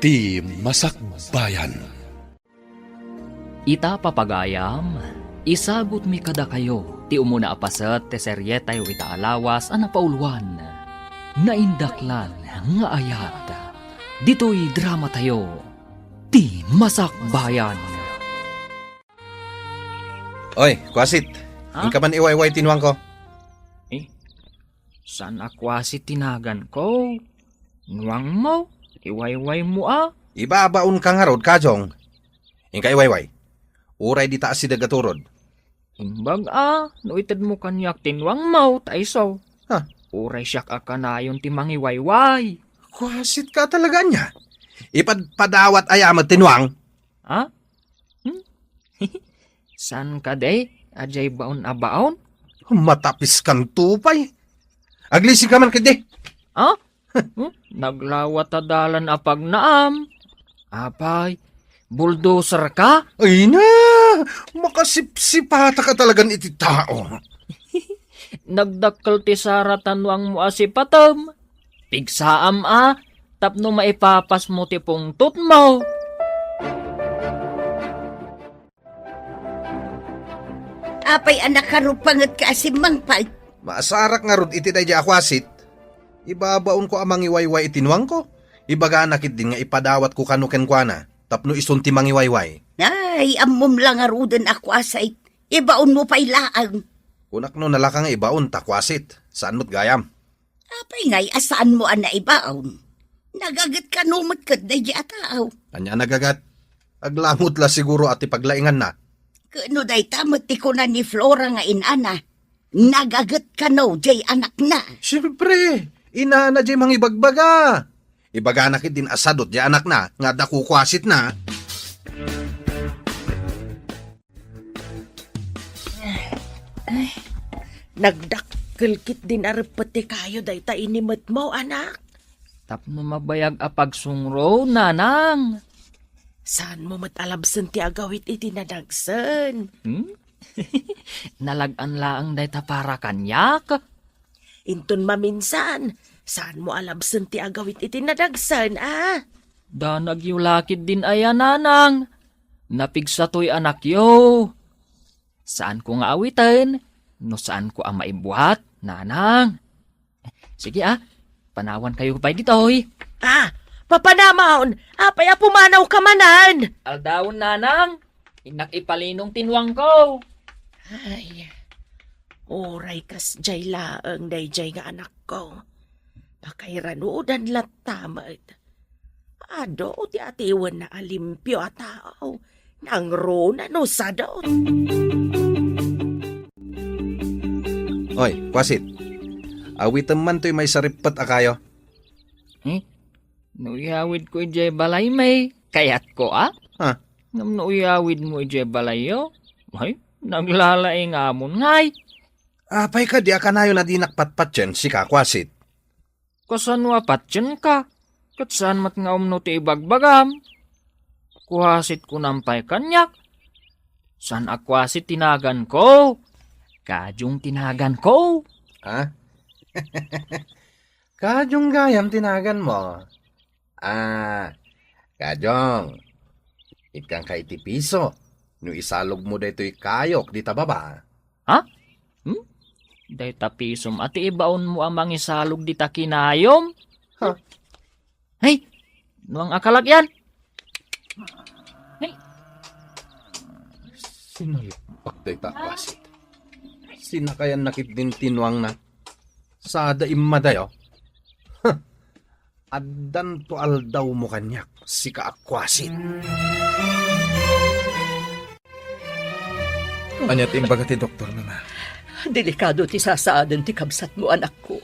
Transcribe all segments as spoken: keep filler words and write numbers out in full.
Ti Masakbayan. Ita, papagayam, isagutmi kadakayo ti umuna a paset ti serietayo ita a lawas a napauluan, Naindaklan nga Ayat. Ditoy dramatayo, Ti Masakbayan. Oy, Kwasit. Ha? Inka man iwayway ti nuangko. Eh, saan a Kwasit ti naganko? Nuangmo, iwaywaymo a. Ibabaonka ngarud, Kajong. Inka iwayway. Uray dita asideg a turod. Imbag a, no itedmo kaniak ti nuangmo, ta isu. Ha? Uray siak a kanayon ti mangiwayway. Kwasit ka talaga ania? Ipadpadawat aya met ti nuang? Ha? Hmm? Saan kadi? Adiay baon a baon? Matapiskanto pay. Aglisinka man ketdi. Ha? Hmm? Naglawa ta dalan a pagnaam. Apay, bulldozer ka? Ay na! Makasipsipata ka talagan iti tao. Nagdakkel ti sara ta nuangmo a sipatem. Pigsaam a, tapno maipapasmo ti pungtotmo. Apay a nakarupangetka a simmangpet? Maasarak ngarud iti daydiay a Kwasit. Ibabaonko a mangiwayway iti nuangko. Ibagana ketdin nga ipadawatko kano kenkuana, tapno isun ti mangiwayway. Ay, ammom la ngaruden a Kwasit. Ibaonmo pay laeng. Kunak no nalaka nga ibaon ta Kwasit. Saan met gayam. Apay ngay a saanmo a naibaon? Nagaget kano met ket daydiay a tao? Ania a nagaget? Aglangot la siguro a ti paglainganna. Ket no dayta met ti kuna ni Flora nga inana, nagaget kano diay anakna? Siempre, inana diay mangibagbaga. Ibagana ketdin a sadut diay anakna nga adda kukwasit na. Ay, nagdakkel ketdin a reppet ti kayo dayta inimetmo, anak. Tapno mabayag a pagsungro, nanang. Saanmo met a labsen ti agawid iti nadagsen? Hmm? Nalag-an laeng dayta para kaniak. Inton maminsan, saanmo a labsen ti agawid iti nadagsen, a? Danagyo la ketdin aya, nanang. Napigsa toy anakyo. Saanko nga awiten no saanko a maibuat, nanang. Sige, a, panawankayo pay ditoy. A, papanamon, apay a pumanawka manen? Aldawen, nanang. Innak ipalinong ti nuangko. Ay, uray kasdiay laeng daydiay nga anakko. Pakairanudan latta met. Adu ti atiwenna a limpio a tao. Nangruna no sadut. Oy, Kwasit. Awitem man toy maysa reppet a kayo. Hmm? No iyawidko idiay balaymi, kayatko a? Ha? Ngem no iyawidmo idiay balayyo, ay, naglalaing amon ngay. Apay kadi a kanayon a dinak patpatien, sika, Kwasit? Kasano a patienka? Ket saan met nga umno ti ibagbagam. Kwasit kunam pay kaniak. Saan a Kwasit ti naganko. Kajong ti naganko. Ha? Kajong gayam ti naganmo. Ah, Kajong, ikkanka iti piso no isalogmo daytoy kayok dita baba. Ha? Hmm? Dayta pisom a ti ibaonmo a mangisalog dita kinayom? Ha? Hey, nuang a kalak yan. Hey. Sinalpak dayta a Kwasit. Sinakayan na ketdin ti nuangna. Sada immadayo. Huh. Addanto aldawmo kaniak, sika a Kwasit. Ania ti imbaga ti doktor, Mama? Delikado ti sasaaden ti kabsatmo, anakko.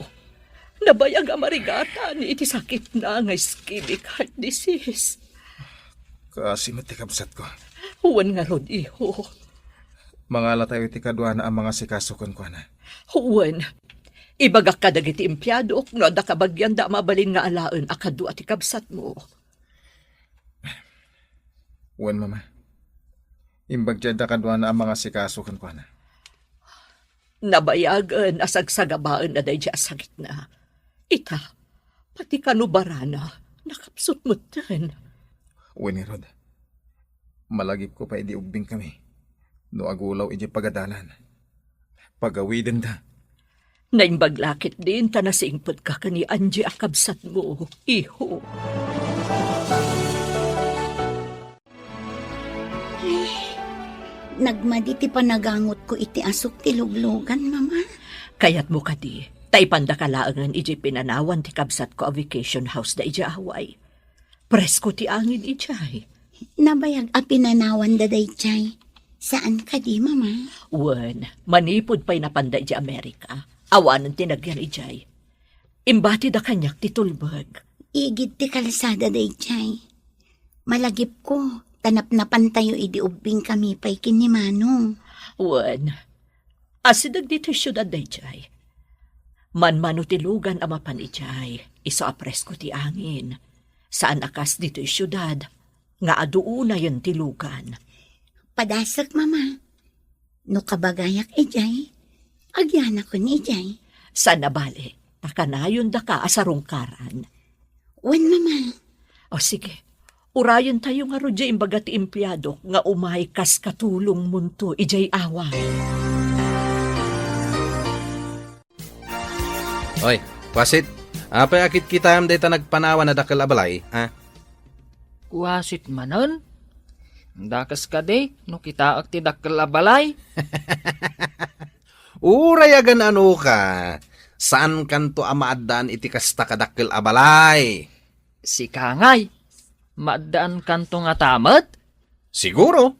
Nabayag a marigatan iti sakitna nga ischemic heart disease. Kaasi met ti kabsatko. Wen ngarud, iho. Mangalatayo iti kaduana a mangasikaso kenkuana. Wen, ibagak kadagiti empleyadok no adda kabagianda a mabalin nga alaen a kadua ti kabsatmo. Wen, Mama. Imbag ti adda kaduana a mangasikaso kenkuana. Nabayagen a sagsagabaenna daydiay a sakitna. Ita, pati kano barana, nakapsut metten. Wen ngarud, malagipko pay idi ubbingkami no agulaw idiay pagadalan. Pagawidenda. Naimbag la ketdin ta nasingpetka ken ni Angie a kabsatmo, iho. Nagmadi ti panagangotko iti asuk ti luglugan, Mama. Kayatmo kadi, ta ipandaka laengen idiay pinanawan ti kabsatko a vacation house da idiay Hawaii. Presko ti angin idiay. Nabayag a pinanawanda daydiay. Saan kadi, Mama? Wen, manipud pay napanda idiay Amerika, awanen ti nagyan idiay. Imbatida kaniak ti tulbeg. Igid ti kalsada daydiay. Malagipko, ta napnapantayo idi ubbingkami pay ken ni Manong. Wen, asideg ditoy siudad daydiay. Manmano ti lugan a mapan idiay, isu a presko ti angin. Saan a kas ditoy siudad, nga adu unayen ti lugan. Padasek, Mama. No kabagayak idiay, agyanakon idiay. Saan a bale, ta kanayondaka a sarungkaran. Wen, Mama. O sige, urayentayo ngarud diay imbaga ti empleadok nga umay kas katulongmonto idiay away. Oy, kuasit, apay a kitkitaem dayta nagpanawan a dakkel a balay, ha? Kuasit manen? Dakes kadi no kitaek ti dakkel a balay? Uray agan-anoka, saankanto a maaddaan iti kasta kadakkel a balay. Sika ngay, maaddaankanto ngata met? Siguro.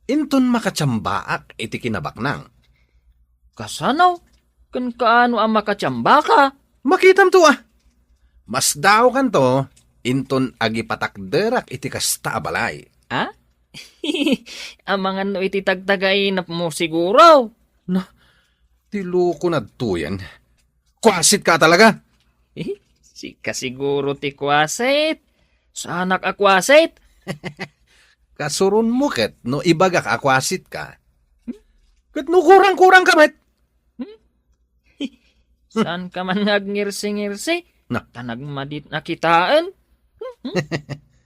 Inton makatsambak iti kinabaknang. Kasano? Ken kaano a makatsambaka? Makitamto a. Masdaokanto inton agipatakderak iti kasta a balay. Ha? Amangan no iti tagtagainepmo siguro. Na, ti loko na adtoyen. Kuasit ka talaga? Eh, sika siguro ti kuasit. Saanak a kuasit. Kasuronmo ket no ibagak a kuasitka. Ket no kurang-kurang ka met. Hmm? Saan ka man nga agngirsi-ngirsi? Na. Ta nagmadit na kitaen. Hmm?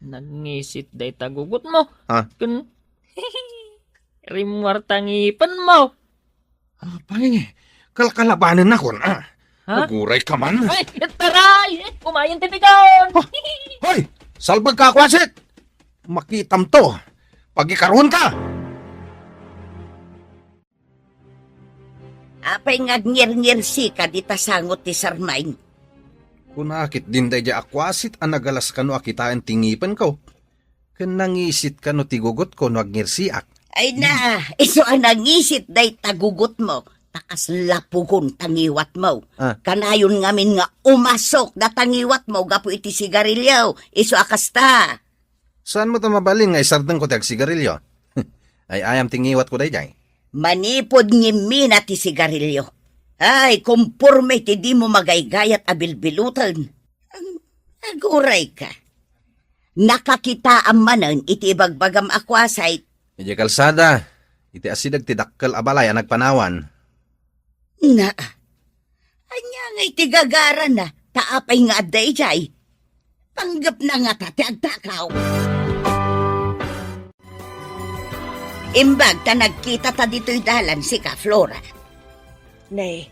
Nagngisit dayta gugotmo. Ah. Ken rimmuar ta ngipenmo. Apay, kalkalabanennakon, a? Ha? Aguray ka man. Ay, taray! Kumayon ti pigaon! Ha? Hoy! Salbagka, kuasit! Makitamto! Pagikaruenka! Apay nga agngirngirsika dita sango ti sarmaing? Kuna ketdin daydiay a kuasit a nagalas kano a kitaen ti ngipenko. Ken nangisit kano ti gugotko no agngirsiak. Ay na, isu a nangisit dayta gugotmo, ta kasla pugon ta ngiwatmo. Ah. Kanayon ngamin nga umasok data ngiwatmo gapu iti sigarilio, isu a kasta. Saanmo ta mabalin nga isardengko ti agsigarilio? Ay-ayam ti ngiwatko daydiay. Manipud ngimmina ti sigarilio. Ay, komporme ti dimo magaygayat a bilbiloten. Ang aguray ka. Nakakitaam manen iti ibagbagam a kuasit. Idiay kalsada, iti asideg ti dakkel a balay a nagpanawan. Na, ania ngay ti gagarana, ta apay nga adda idiay? Panggepna ngata ti agtakaw. Imbag ta nagkitata ditoy dalan sika, Flora. Ne,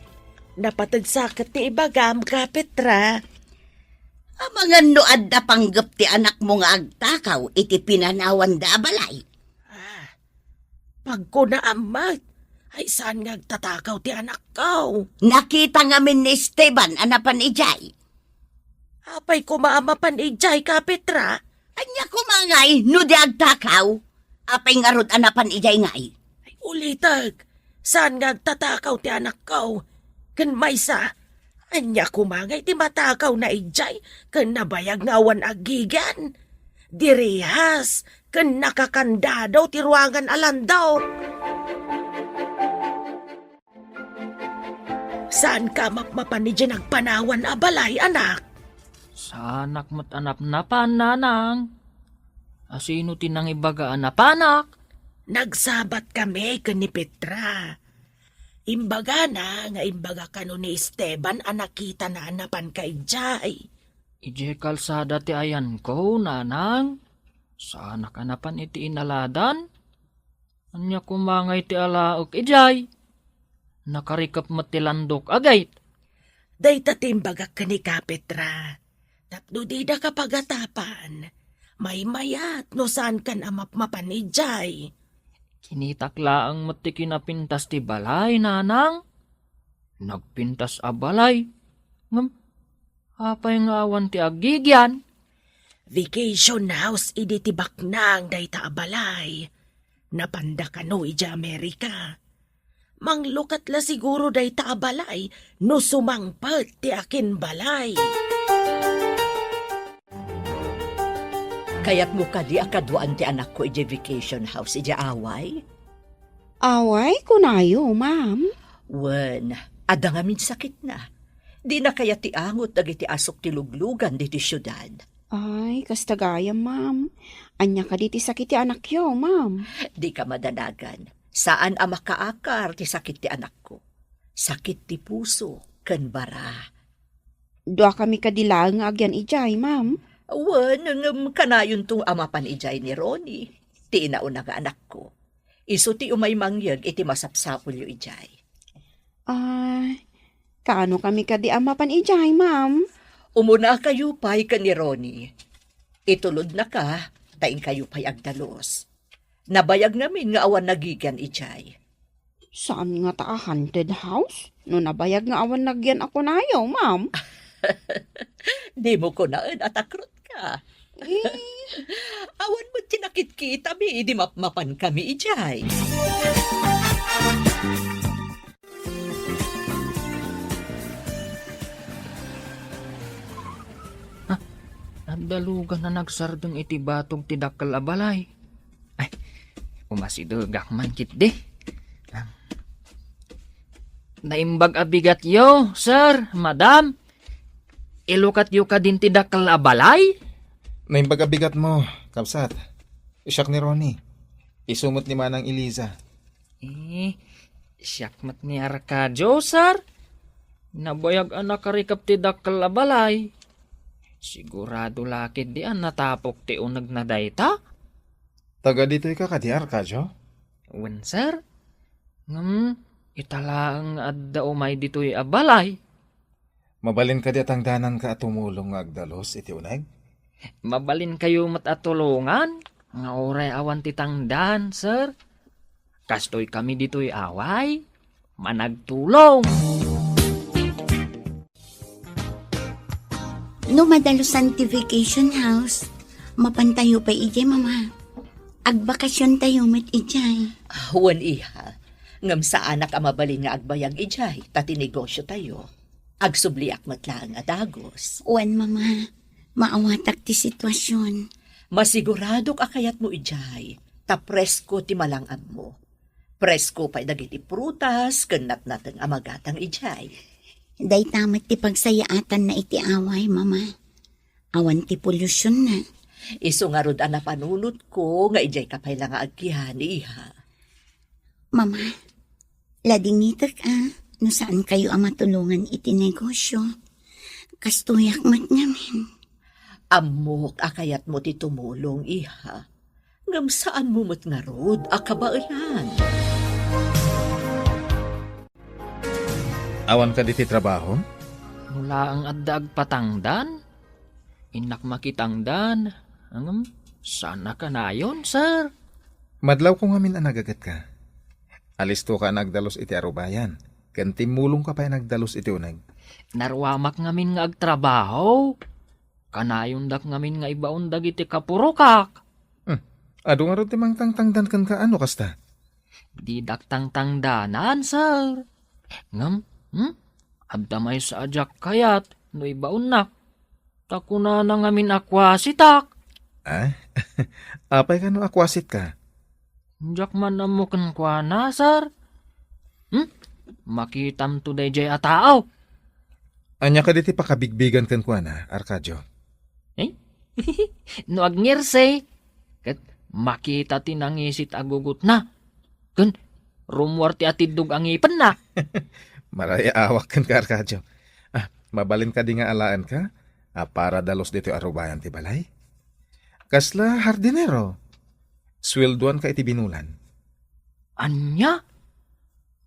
napateg sa ket ti ibagam, Kapetra. Amangan no adda panggep ti anakmo nga agtakaw iti pinanawanda a balay? Ah, pagkunaam met, ay saan nga agtatakaw ti anakko? Nakita ngamin ni Esteban a napan idiay. Apay koma a mapan idiay, Kapetra? Ania koma ngay no di agtakaw? Apay ngarud a napan idiay ngay? Ay, ulitek, saan nga agtatakaw ti anakko? Ken maysa, ania koma ngay ti matakawna idiay ken nabayag nga awan agigan? Direhas ken nakakandado ti ruangan a landok. Saanka a mapmapan idiay nagpanawan a balay, anak? Saanak met a napnapan, nanang. Asino ti nangibaga a napanak? Nagsabatkami ken ni Petra. Imbagana nga imbaga kano ni Esteban a nakitana a napanka idiay. Idiay kalsada ti ayanko, nanang. Saanak a napan iti inaladan? Ania koma ngay ti alaek idiay? Nakarikep met ti landok a gate. Dayta ti imbagak ken ni Kapetra. Tapno didaka pagatapan, maymayat no saankan a mapmapan idiay. Kinitak laeng met ti kinapintas ti balay, nanang. Nagpintas a balay. Ngem, apay nga awan ti agigian? Vacation house idi ti baknang dayta a balay. Napanda kano idiay Amerika. Manglukat la siguro dayta a balay no sumangpet ti akinbalay. Kayatmo kadi a kaduaan ti anakko idiay vacation house idiay Hawaii? Hawaii, kunayo, ma'am. Wen, adda ngamin sakitna. Dina kayat ti angot dagiti asok ti luglugan ditoy siudad. Ay, kasta gayam, ma'am. Ania kadi ti sakit ti anakyo, ma'am? Dika madanagan. Saan a makaakar ti sakit ti anakko. Sakit ti puso ken bara. Duakami kadi laeng nga agyan idiay, ma'am? Wen, ngem kanayonto a mapan idiay ni Ronnie, ti inauna nga anakko. Isu ti umay mangyeg iti masapsapulyo idiay. Ah, kaano kami kadi a mapan idiay, ma'am? Umunakayo pay ken ni Ronnie. Itulodnaka, ta inkayo pay agdalus. Nabayag ngamin nga awan nagigian idiay. Saan ngata a haunted house? No nabayag nga awan nagian a kunayo, ma'am? Dimo kunaen a takrotka. Eh. Awan met ti nakitkitami idi mapmapankami idiay. Ah, adda lugan a nagsardeng iti batog ti dakkel a balay. Ay, umasidegak man ketdi. Naimbag a bigatyo, sir, madam. Ilukatyo kadin ti dakkel a balay? Naimbag a bigatmo, kabsat. Siak ni Ronnie. Isu met ni Manang Eliza. Eh, siak met ni Arcadio, sir. Nabayag a nakarikep ti dakkel a balay. Sigurado la ketdi a natapok ti unegna dayta? Taga ditoy ka kadi, Arcadio? Wen, sir. Ngem, ita laeng nga adda umay ditoy a balay. Mabalin kadi a tangdananka a tumulong nga agdalus iti uneg? Mabalinkayo met a tulongan nga uray awan ti tangdan, sir. Kastoy kami ditoy away, managtulong. No madalusan ti vacation house, mapantayo pay idiay, Mama. Agbakasiontayo met idiay. Ah, wen, iha. Ngem saanak a mabalin nga agbayag idiay, ta ti negosiotayo. Agsubliak met laeng a dagus. Wen, Mama. Maawatak ti sitwasion. Masiguradok a kayatmo idiay, ta presko ti malang-abmo. Presko pay dagiti prutas ken natnateng a magatang idiay. Dayta met ti pagsayaatanna iti away, Mama. Awan ti polusyon na. Isu ngarud a napanunotko nga idiay ka pay la nga agkihan, iha. Mama, ladingitek a no saan kayo a matulongan iti negosyo. Kastoyak met ngamin. Ammok a kayatmo ti tumulong, iha. Ngem saanmo met ngarud a kabaelan. Awan kadi ti trabaho? No laeng adda agpatangdan, innak makitangdan, ngem saan a kanayon, sir. Madlawko ngamin a nagagetka. Alistoka a nagdalus iti arubayan, ken timmulongka pay a nagdalus iti uneg. Naruamak ngamin nga agtrabaho. Kanayondak ngamin nga ibaon dagiti kapurokak. Hmm. Adu ngarud ti mangtangtangdan kenka a no kasta? Didak tangtangdanan, sir. Ngem, hmm? Adda maysa a diak kayat no ibaonnak. Ta kunana ngamin a kuasitak. Ah? Apay kano a kuasitka? Diak man ammo kenkuana, sir. Hmm? Makitamto daydiay a tao. Ania kadi ti pakabigbigan kenkuana, Arcadio? Eh? No agngirsi, ket makita ti nangisit a gugotna. Ken rummuar ti atiddog a ngipenna. Marayaawak kenka, Arcadio. Ah, mabalin kadi nga alaenka a para dalus ditoy arubayan ti balay? Kasla hardinero? Sueldoanka iti binulan. Ania?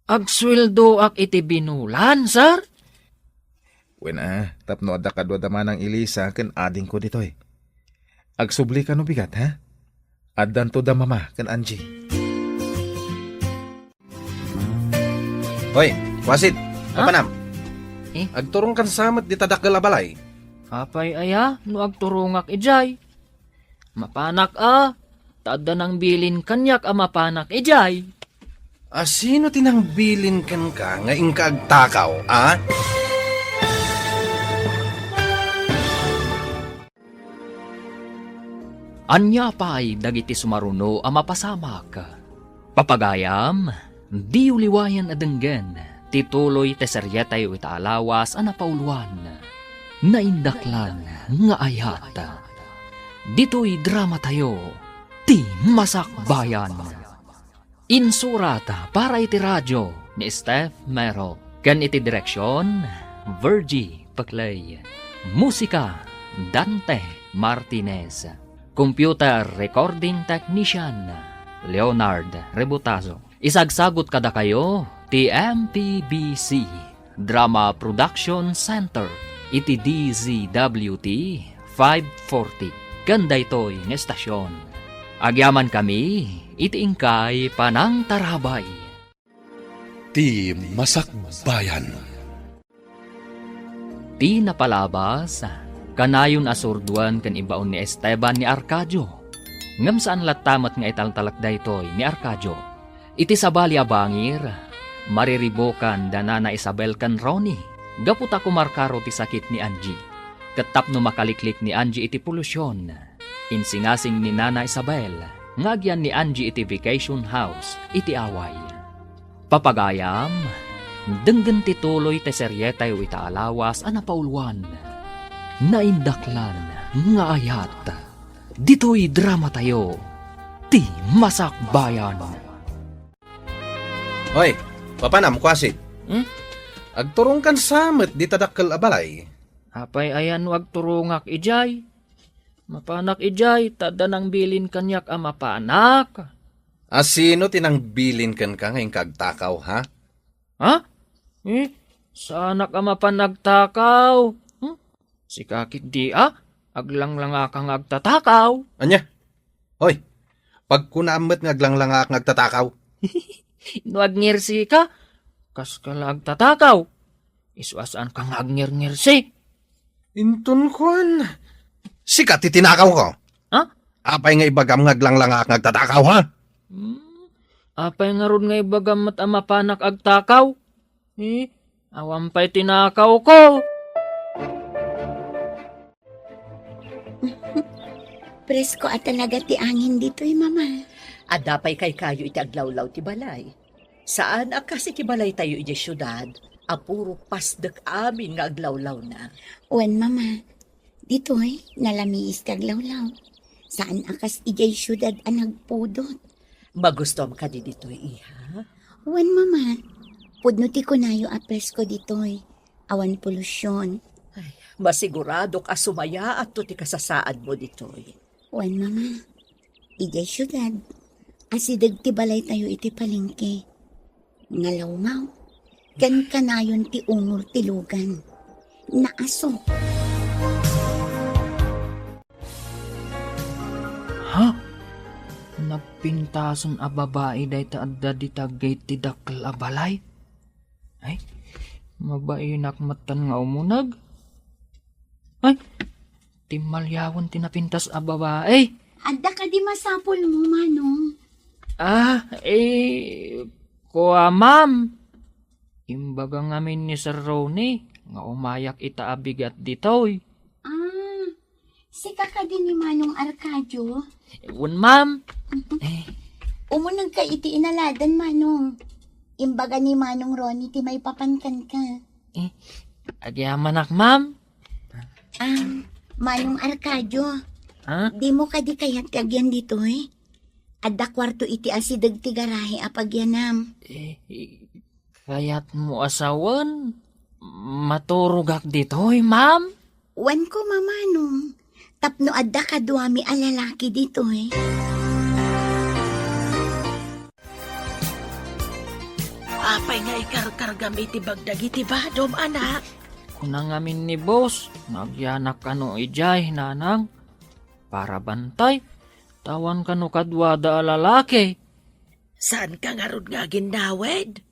Agsueldoak iti binulan, sir? Wen a, tapno adda kaduada manang Elisa ken adingko ditoy. Agsubli kano bigat, ha? Addanto da Mama ken Angie. Hoy, Kuasit, Ha? Mapanam. Eh? Agturongkan sa met dita dakkel a balay. Apay aya no agturongak idiay? Mapanak a, ta adda nangbilin kaniak a mapanak idiay. A, sino ti nangbilin kenka nga inka agtakaw, a? Ania pay dagiti sumaruno a mapasamak? Papagayam, diyo liwayan a denggen ti tuloy ti serietayo ita a lawas a napauluan, Naindaklan nga Ayat. Ditoy dramatayo, ti Masakbayan. Insurat para iti radio ni Steph Mero, ken iti direksion, Virgie Peclay. Musika, Dante Martinez. Computer recording technician, Leonard Rebutazo. Isagsagut kadakayo ti M P B C Drama Production Center iti D Z W T five forty ken daytoy nga estasion. Agyamankami iti inkay panangtarabay. Ti Masakbayan. Ti napalabas, kanayon a surdoen ken ibaon ni Esteban ni Arcadio. Ngem saan latta met nga italtalek daytoy ni Arcadio. Iti sabali a bangir, mariribukan da Nana Isabel ken Ronnie gapu ta kumarkaro ti sakit ni Angie. Ket tapno makaliklik ni Angie iti polusion, insingasing ni Nana Isabel nga agyan ni Angie iti vacation house iti Hawaii. Papagayam, denggen ti tuloy ti serietayo ita a lawas a napauluan, Naindaklan nga Ayat. Ditoy dramatayo, ti Masakbayan. Hoy, papanam, Kuasit. Hmm? Agturongkan sa met dita dakkel a balay. Apay aya no agturongak idiay? Mapanak idiay, ta adda nangbilin kaniak a mapanak. A, sino ti nangbilin kenka nga inka agtakaw, ha? Ha? Eh, saanak a mapan agtakaw. Hmm? Sika ketdi a, aglanglangaka nga agtatakaw. Ania? Hoy, pagkunaam met nga aglanglangak nga agtatakaw. No agngirsi ka, kas ka la agtatakaw. Isu a saan ka nga agngirngirsi. Inton kuan, sika ti tinakaw ko. Ha? Apay nga ibagam nga aglanglangak nga agtatakaw, ha? Hmm? Apay ngarud nga ibagam met a mapanak agtakaw? Eh, awan pay tinakaw ko. Presko a talaga ti angin ditoy, Mama. Adda pay kaykayo iti aglawlaw ti balay. Saan a kas iti balaytayo idiay siudad a puro pasdek amin nga aglawlawna. Wen, Mama, ditoy nalamiis ti aglawlaw. Saan a kas idiay siudad a nagpudot. Magustuam kadi ditoy, iha? Wen, Mama, pudno ti kunayo a presko ditoy. Awan polusion. Ay, masiguradok a sumayaatto ti kasasaadmo ditoy. Wen, Mama, idiay siudad, asideg ti balaytayo iti palengke. Ngalawmaw, ken kanayon ti umor ti lugan. Naasuk. Ha? Nagpintasen a babai dayta adda dita gayt ti dakkel a balay? Ay, mabainak metten nga umuneg. Ay, timmaliawen ti napintas a babai. Adda kadi masapulmo, Manong? Ah, eh, kua, ma'am. Imbaga ngamin ni Sir Ronnie nga umayak ita a bigat ditoy. Ah, sika kadi ni Manong Arcadio? Wen, ma'am. Eh. Umunegka iti inaladan, Manong. Imbaga ni Manong Ronnie ti maipapan kenka. Eh, agyamanak, ma'am. Ah, Manong Arcadio. Ha? Dimo kadi kayat ti agyan ditoy? Adda kuarto iti asideg ti garahe a pagyanam. Eh, kayatmo a sawen, maturogak ditoy, ma'am? Wen ko, Manong. Tapno adda kaduami a lalaki ditoy. Apay nga ikarkargam iti bag dagiti badom, anak? Kuna ngamin ni boss nga agyanak kano idiay, nanang, para bantay, ta awan kano kaduada a lalaki. Saanka ngarud nga aginnawed?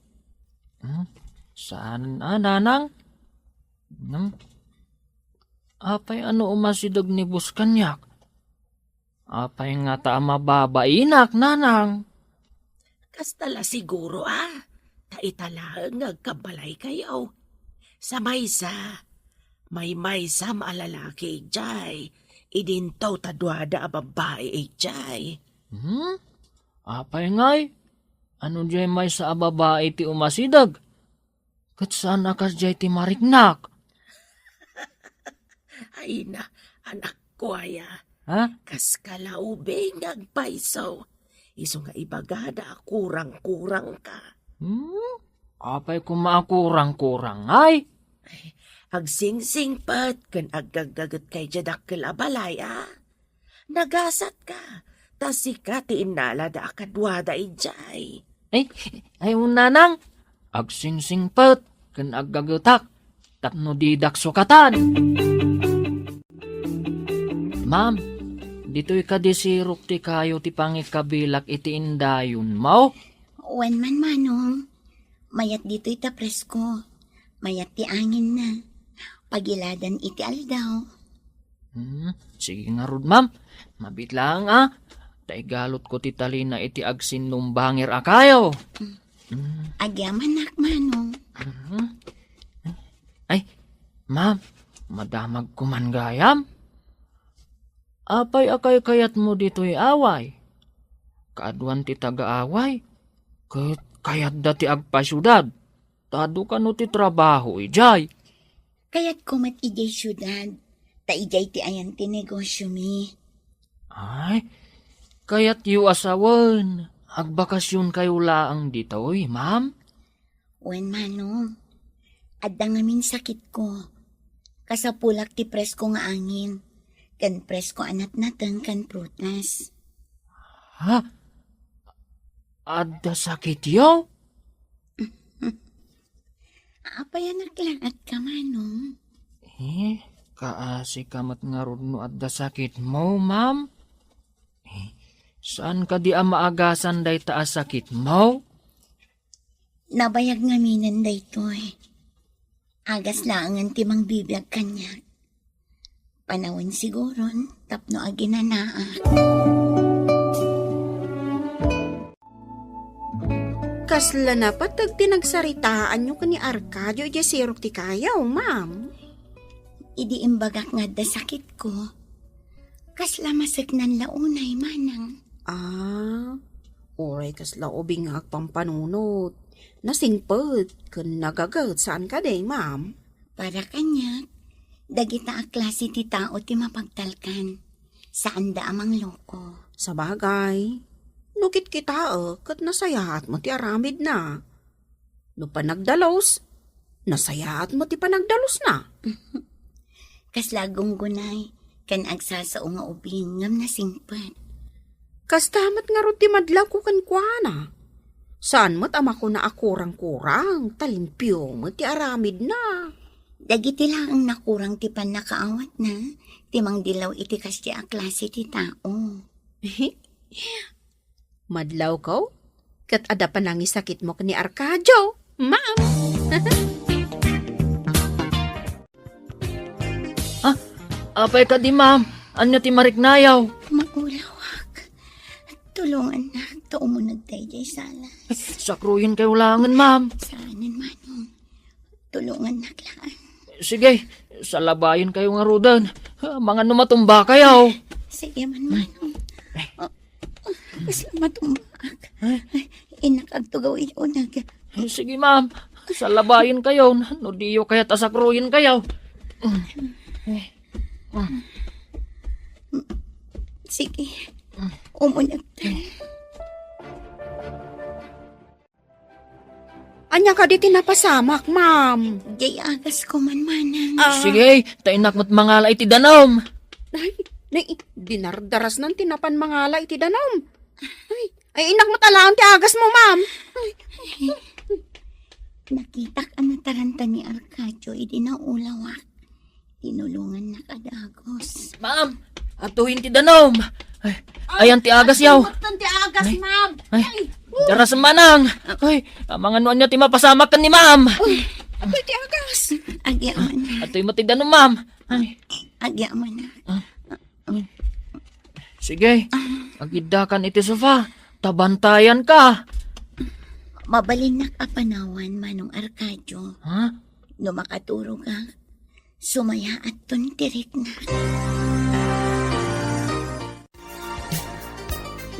Hmm? Saan a, nanang? Hmm? Apay a no umasideg ni boss kaniak? Apay ngata a mababainak, nanang? Kasta la siguro a, ta ita laeng nga agkabbalaykayo. Sa maysa, maymaysam a lalaki idiay, idinto ta duada a babbai idiay. Hmm? Apay ngay? Ano diay maysa a babai ti umasideg? Ket saan a kasdiay ti mariknak? Ay na, anakko aya. Ha? Kas kalaubing nga agpayso. Isu nga ibagada a kurang-kurangka. Hmm? Apay koma a kurang-kurang, ay? Ay, agsingsingpet ken aggaggagetka idiay dakkel a balay, a? Nagasatka, ta sika ti innalada a kaduada idiay. Ay, ay, nanang, agsingsingpet ken aggagetak tapno didak sukatan. Ma'am, ditoy kadi sirok ti kayo ti pangikabilak iti indayonmo? Wen man, manong. Mayat ditoy ta presko. Mayat ti anginna. Pagiladan iti aldaw. Hmm, sige ngarud, ma'am. Mabit laeng, a. Ta igalutko ti talina iti agsinnumbangir a kayo. Hmm. Agyamanak, manong. Mhm. Ay, ma'am, madamagko man gayam. Apay a kaykayatmo ditoy Away? Kaaduan ti taga-Away, ket kayatda ti agpasiudad. Ta adu kano ti trabaho idiay? Kayatko met idiay siudad, ta idiay ti ayan ti negosiomi. Ay, kayatyo a sawen, agbakasionkayo laeng ditoy, ma'am? Wen, manong. Adda ngamin sakitko. Kasapulak ti presko nga angin, ken presko a natnateng ken prutas. Ha? Adda sakityo? Apay a naklaat ka, manong? Eh, kaasi ka met ngarud no adda sakitmo, ma'am? Eh, saan kadi a maagasan dayta a sakitmo? Nabayag ngaminen daytoy. Agas laengen ti mangbibiag kaniak. Panawen siguron tapno aginanaak. Kasla napateg ti nagsaritaanyo ken ni Arcadio idiay sirok ti kayo, ma'am? Idi imbagak nga adda sakitko, kasla maseknan la unay, manang. Ah, uray kasla ubing nga agpampanunot. Nasingpet ken nagaget, saan kadi, ma'am? Para kaniak, dagita a klase ti tao ti mapagtalkan. Saanda a mangloko. Sabagay, no kitkitaek ket nasayaat met ti aramidna. No panagdalus, nasayaat met ti panagdalusna. Kasla gunggunay, ken agsasao nga ubing ngem nasingpet. Kasta met ngarud ti madlawko kenkuana. Saan met a makuna a kurang-kurang, ta limpio met ti aramidna. Dagiti laeng nakurang ti pannakaawatna, ti mangdilaw iti kasdi a klase ti tao. Madlawko, ket adda panangisakitmo ken ni Arcadio, ma'am. Ah, apay kadi, ma'am? Ania ti mariknayo? Maulawak. Tulongannak ta umuneg daydiay sala. Sakruyenkayo laengen, ma'am. Saanen, manong. Tulongannak laeng. Sige, salabayenkayo ngaruden. Amangan no matumbakayo. Sige man, manong. Oh, kasla matumbaak. Ay, innak agtugaw iti uneg. Sige, ma'am. Salabayenkayo no diyo kayat a sakruyenkayo. Sige. Umuneg ta. Ania kadi ti napasamak, ma'am? Diay agasko man, manang. Ah. Sige, ta innak met mangala iti danum. Ay, Nay, dinardarasnan ti napan mangala iti danum. Ay, ay, innak met alaen ti agasmo, ma'am. Ay, nakitak a nataranta ni Arcadio idi naulawak. Tinulongannak a dagus. Ma'am, atuyen ti danum. Ay, ayan ti agas, yaw. Ay, ti agas, ma'am. Ay, ay, daras manang. Ay, amangan no ania ti mapasamak ken ni ma'am. Ay, atoy ti agas. Agyaman. Atoy met ti danum, ma'am. Ay. Agyaman. Ah. Sige, agiddakan iti sofa. Tabantayan ka. Mabalinnak a panawan, Manong Arcadio. Ha? No makaturogak, sumayaatton ti riknak.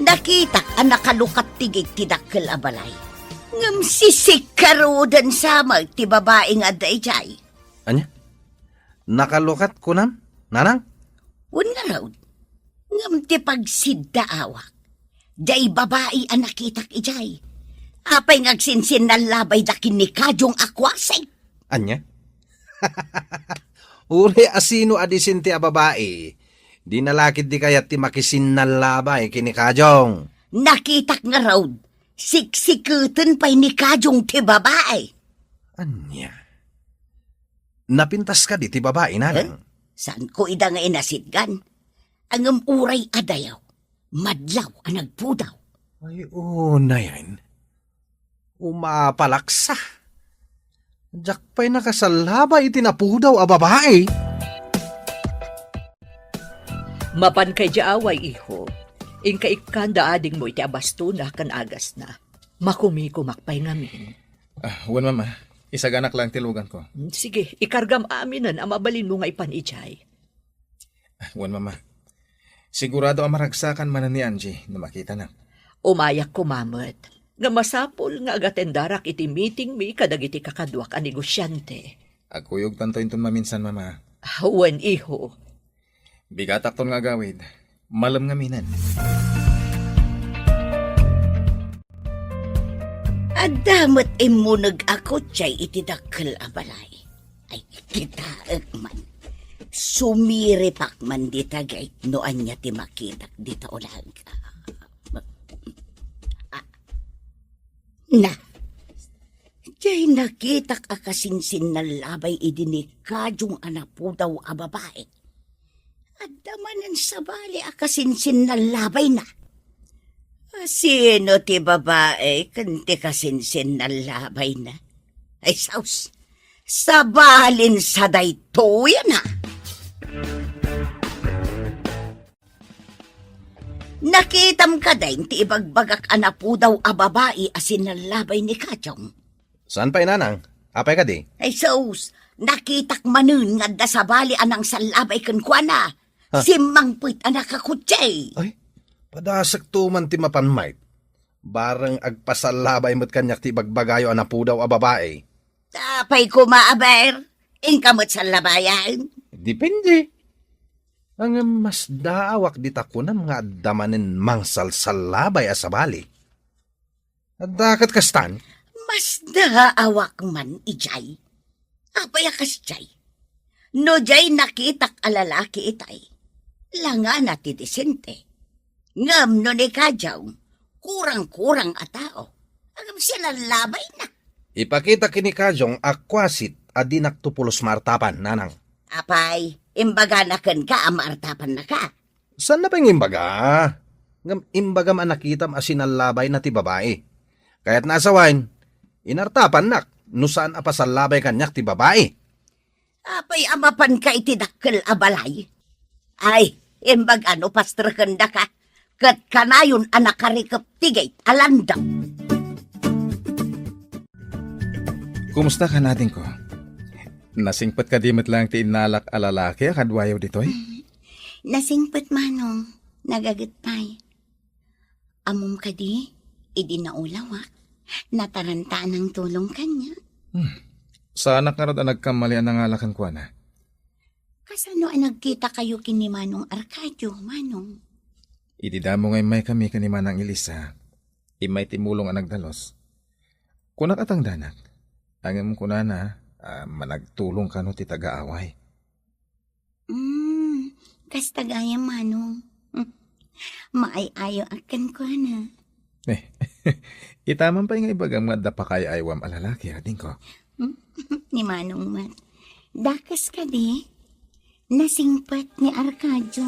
Nakitak a nakalukat ti gate ti dakkel a balay. Ngem sisikkaruden sa met ti babai nga adda idiay. Ania? Nakalukat kunam, nanang? Wen ngarud, ngem ti pagsiddaawak, diay babai a nakitak idiay. Apay nga agsinsinnallabayda ken ni Kajong a kuasik? Ania? Uray a sino a disente a babai, dina la ketdi kayat ti makisinnallabay ken ni Kajong. Nakitak ngarud, siksiketen pay ni Kajong ti babai. Ania? Napintas kadi ti babai, nanang? Eh? Saanko ida nga inasitgan? Ngem uray a dayaw, madlaw a nagpudaw. Ay, unayen. Umapalaksa. Diak pay nakasallabay iti napudaw a babai. Mapanka idiay away, iho. Inka ikkanda adingmo iti abastona ken agasna. Makumikumak pay ngamin. Ah, wen, Mama. Isaganak lang ti luganko. Mm, sige, ikargam aminen a mabalinmo nga ipan idiay. Ah, wen, Mama. Sigurado a maragsakan manen ni Angie no makitanak. Umayak koma met. Nga masapul nga agatendarak iti meetingmi kadagiti kakaduak a negosiante. Agkuyogtanto inton maminsan, Mama. Ah, wen, iho. Bigatakton nga agawid. Malem ngaminen. Adda met immuneg a kotsay iti dakkel a balay. Ay, kitaek man. Sumiripak man dita gate no ania ti makitak dita ulag. Ah, na. Diay nakitak a kasinsinnallabay idi ni Kajong a napudaw a babai. Adda manen sabali a kasinsinnallabayna. A sino ti babai ken ti kasinsinnallabayna? Ay, saus. Sabalin sa daytoy, ana. Nakitam kadi ti ibagbagak a napudaw a babai a sinallabay ni Kajong? Saan pay, nanang? Apay kadi? Ay, sus, nakitak manen nga adda sabali a nangsallabay kenkuana. Ha? Simmangpet a nakakutse. Ay, padasekto man ti mapan, Mike. Bareng agpasallabay met kaniak ti ibagbagayo a napudaw a babai. Apay koma, aber, inka met sallabayan? Depende. Ngem masdaawak dita kunam nga adda manen mangsalsallabay a sabali. Adda ket kastan? Masdaawak man idiay. Apay a kasdiay? No diay nakitak a lalaki itay, langana ti disente. Ngem no ni Kajong, kurang-kurang a tao. Ngem sinallabay na. Ipakita ken ni Kajong a kuasit a dinakto pulos maartapan, nanang. Apay, imbagana kenka a maartapannaka? Saan na pay nga imbaga? Ngem imbagam a nakitam a sinallabay na ti babai. Kayatna a sawen, inartapannak no saan a pasallabay kaniak ti babai. Apay a mapanka iti dakkel a balay? Ay, imbaga no pastrekendaka, ket kanayon a nakarikep ti gate a landok. Kumusta ka, adingko? Nasingpet kadi met laeng ti innalak a lalaki a kaduayo ditoy? Mm, nasingpet, Manong. Nagaget pay. Ammom kadi, idi naulawak, nataranta a nangtulong kaniak. Hmm. Saanak ngarud a nagkamali a nangala kenkuana. Kasano a nagkitakayo ken ni Manong Arcadio, Manong? Idi damo nga immaykami ken ni Manang Elisa, immay ti mulong a nagdalus. Kunak a tangdanak. Ngem kunana a managtulong kano ti taga-away. Mm, Kasta gayam, Manong. Maay-ayo a kenkuana. Eh, ita man pay nga ibagam nga adda pakaay-aywam a lalaki, adingko. Ni Manong met. Dakes kadi? Nasingpet ni Arcadio.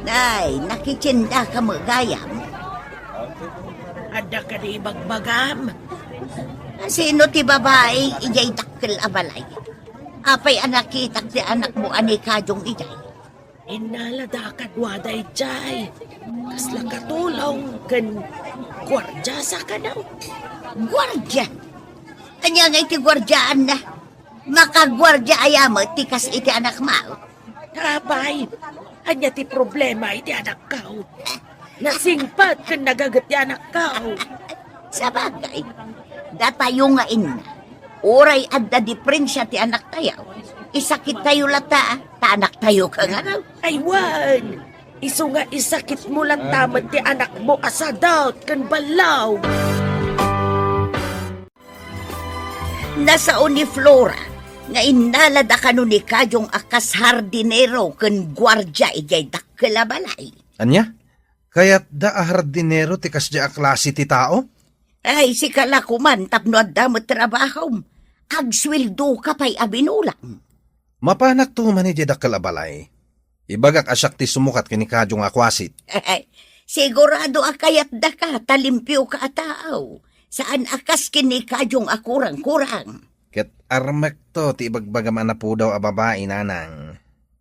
Nay, nakitiendaka met gayam? Adda kadi ibagbagam? Sino ti babai idiay dakkel a balay? Apay a nakitak ti anakmo a ni Kajong idiay? Innalada kaduada idiay. Kasla katulong ken guardia sa kano? Guardia? Ania nga iti guardiaanna? Makaguardia aya met ti kas iti anakmo? Apay, ania ti problema iti anakko? Nasingpet ken nagaget ti anakko. Sabagay, datayo nga inna, uray adda diprensia ti anaktayo, isakittayo latta, ta anaktayo ka nga raw. Ay, wen! Isu nga isakitmo latta met ti anakmo a sadot ken ballaw. Nasao ni Flora nga innalada kano ni Kajong a kas hardinero ken guardia idiay dakkel a balay. Ania? Kayatda a hardinero ti kasdiay a klase ti tao? Ay, sika la koman tapno adda met trabahom. Agsueldoka pay a binulang. Mapanakto man idiay dakkel a balay. Ibagak a siak ti sumukat ken ni Kajong a kuasit. Sigurado a kayatdaka ta limpioka a tao. Saan a kas ken ni Kajong a kurang-kurang. Ket armekto ti ibagbagam a napudaw a babai, nanang.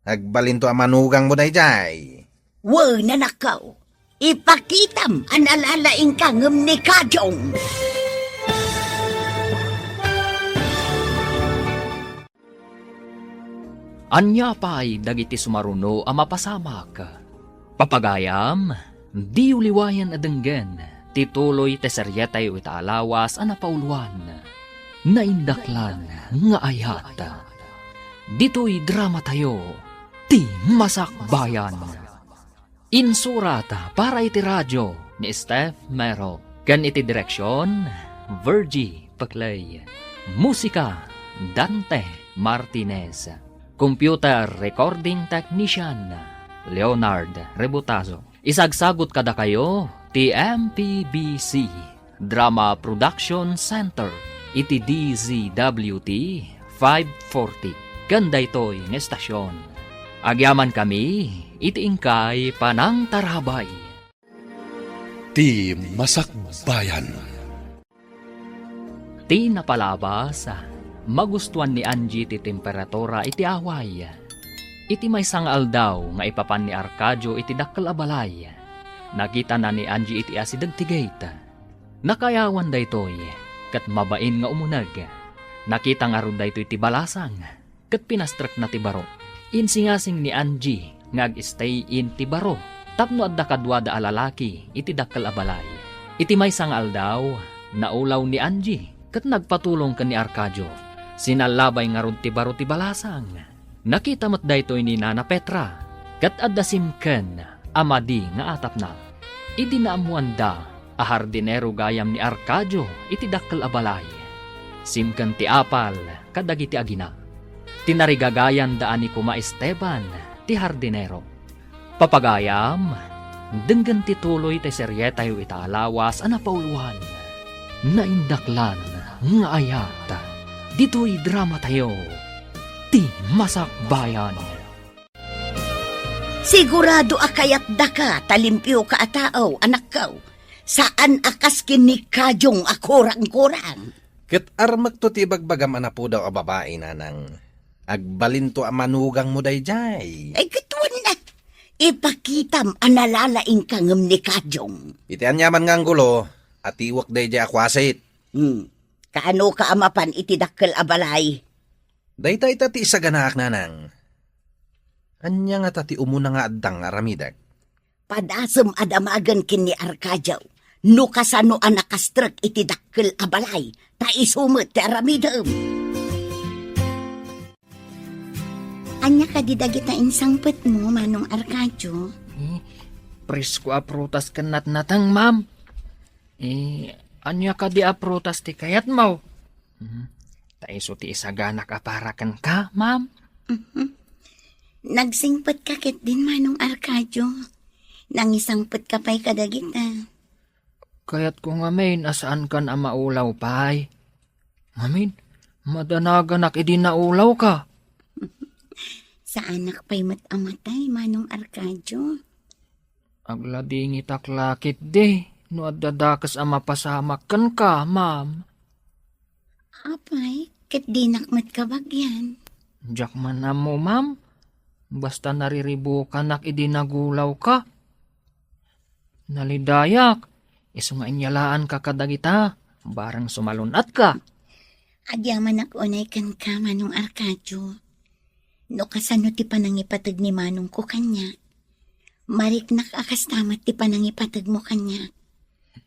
Agbalinto a manugangmo daydiay. Wen, anakko. Ipakitam a nalalaingka ngem ni Kajong. Ania pay dagiti sumaruno a mapasamak? Papagayam, diyo liwayan a denggen ti tuloy ti serietayo ita a lawas a napauloan, Naindaklan nga Ayat. Ditoy dramatayo, ti Masakbayan. Insurat para iti radio ni Steph Mero, ken iti direksion, Virgie Peclay. Musika, Dante Martinez. Computer recording technician, Leonard Rebutazo. Isagsagut kadakayo ti M P B C Drama Production Center iti D Z W T five forty ken daytoy nga estasion. Agyamankami iti inkay panangtarabay. Ti Masakbayan. Ti napalabas, magustuan ni Angie ti temperatura iti away. Iti maysa nga aldaw nga ipapan ni Arcadio iti dakkel a balay, nakitana ni Angie iti asideg ti gate. Nakaayawan daytoy, ket mabain nga umuneg. Nakita ngarud daytoy ti balasang, ket pinastrekna ti baro. Insingasing ni Angie nga ag-stay in ti baro tapno adda kaduada a lalaki iti dakkel a balay. Iti maysa nga aldaw, naulaw ni Angie ket nagpatulong ken ni Arcadio. Sinallabay ngarud ti baro ti balasang. Nakita met daytoy ni Nana Petra, ket adda simken a madi nga atapna. Idi naammoanda a hardinero gayam ni Arcadio iti dakkel a balay, simken ti apal kadagiti agina. Tinarigagayanda a ni Kuma Esteban ti hardinero. Papagayam, denggen ti tuloy ti serietayo ita a lawas a napauloan, Naindaklan nga Ayat. Ditoy dramatayo, ti Masakbayan. Sigurado a kayatdaka ta limpioka a tao, anakko. Saan a kas ken ni Kajong a kurang-kurang. Ket armekto ti ibagbagam a napudaw a babai, nanang. Agbalinto a manugangmo daydiay. Ay, ket wen na. Ipakitam a nalalaingka ngem ni Kajong. Iti aniaman nga anggulo, atiwek daydiay a kuasit. Hmm. Kaanoka a mapan iti dakkel a balay? Dayta ita ti isaganaak, nanang. Ania ngata ti umuna nga addang nga aramidek? Padasem a damagen ken ni Arcadio no kasano a nakastrek iti dakkel a balay, ta isu met ti aramidem. Ania kadi dagita insangpetmo, Manong Arcadio? Eh, presko a prutas ken natnateng, ma'am. Eh, ania kadi a prutas ti kayatmo? Hmm. Ta isu ti isaganak a para kenka, ma'am. Mhm. Nagsingpetka ketdin, Manong Arcadio. Nangisangpetka pay kadagita. Kayatko ngamin a saankan a maulaw pay. Ngamin, madanaganak idi naulawka. Saanak pay met a matay, Manong Arcadio. Agladingitak la ketdi no adda dakes a mapasamak kenka, ma'am. Apay, ket dinak met kabagian. Diak man ammo, ma'am. Basta nariribukanak idi nagulawka. Nalidayak, isu nga inyalaanka kadagita, barang sumalun-atka. Agyamanak unay kenka, Manong Arcadio. No kasano ti panangipateg ni manongko kaniak? Mariknak a kasta met ti panangipategmo kaniak.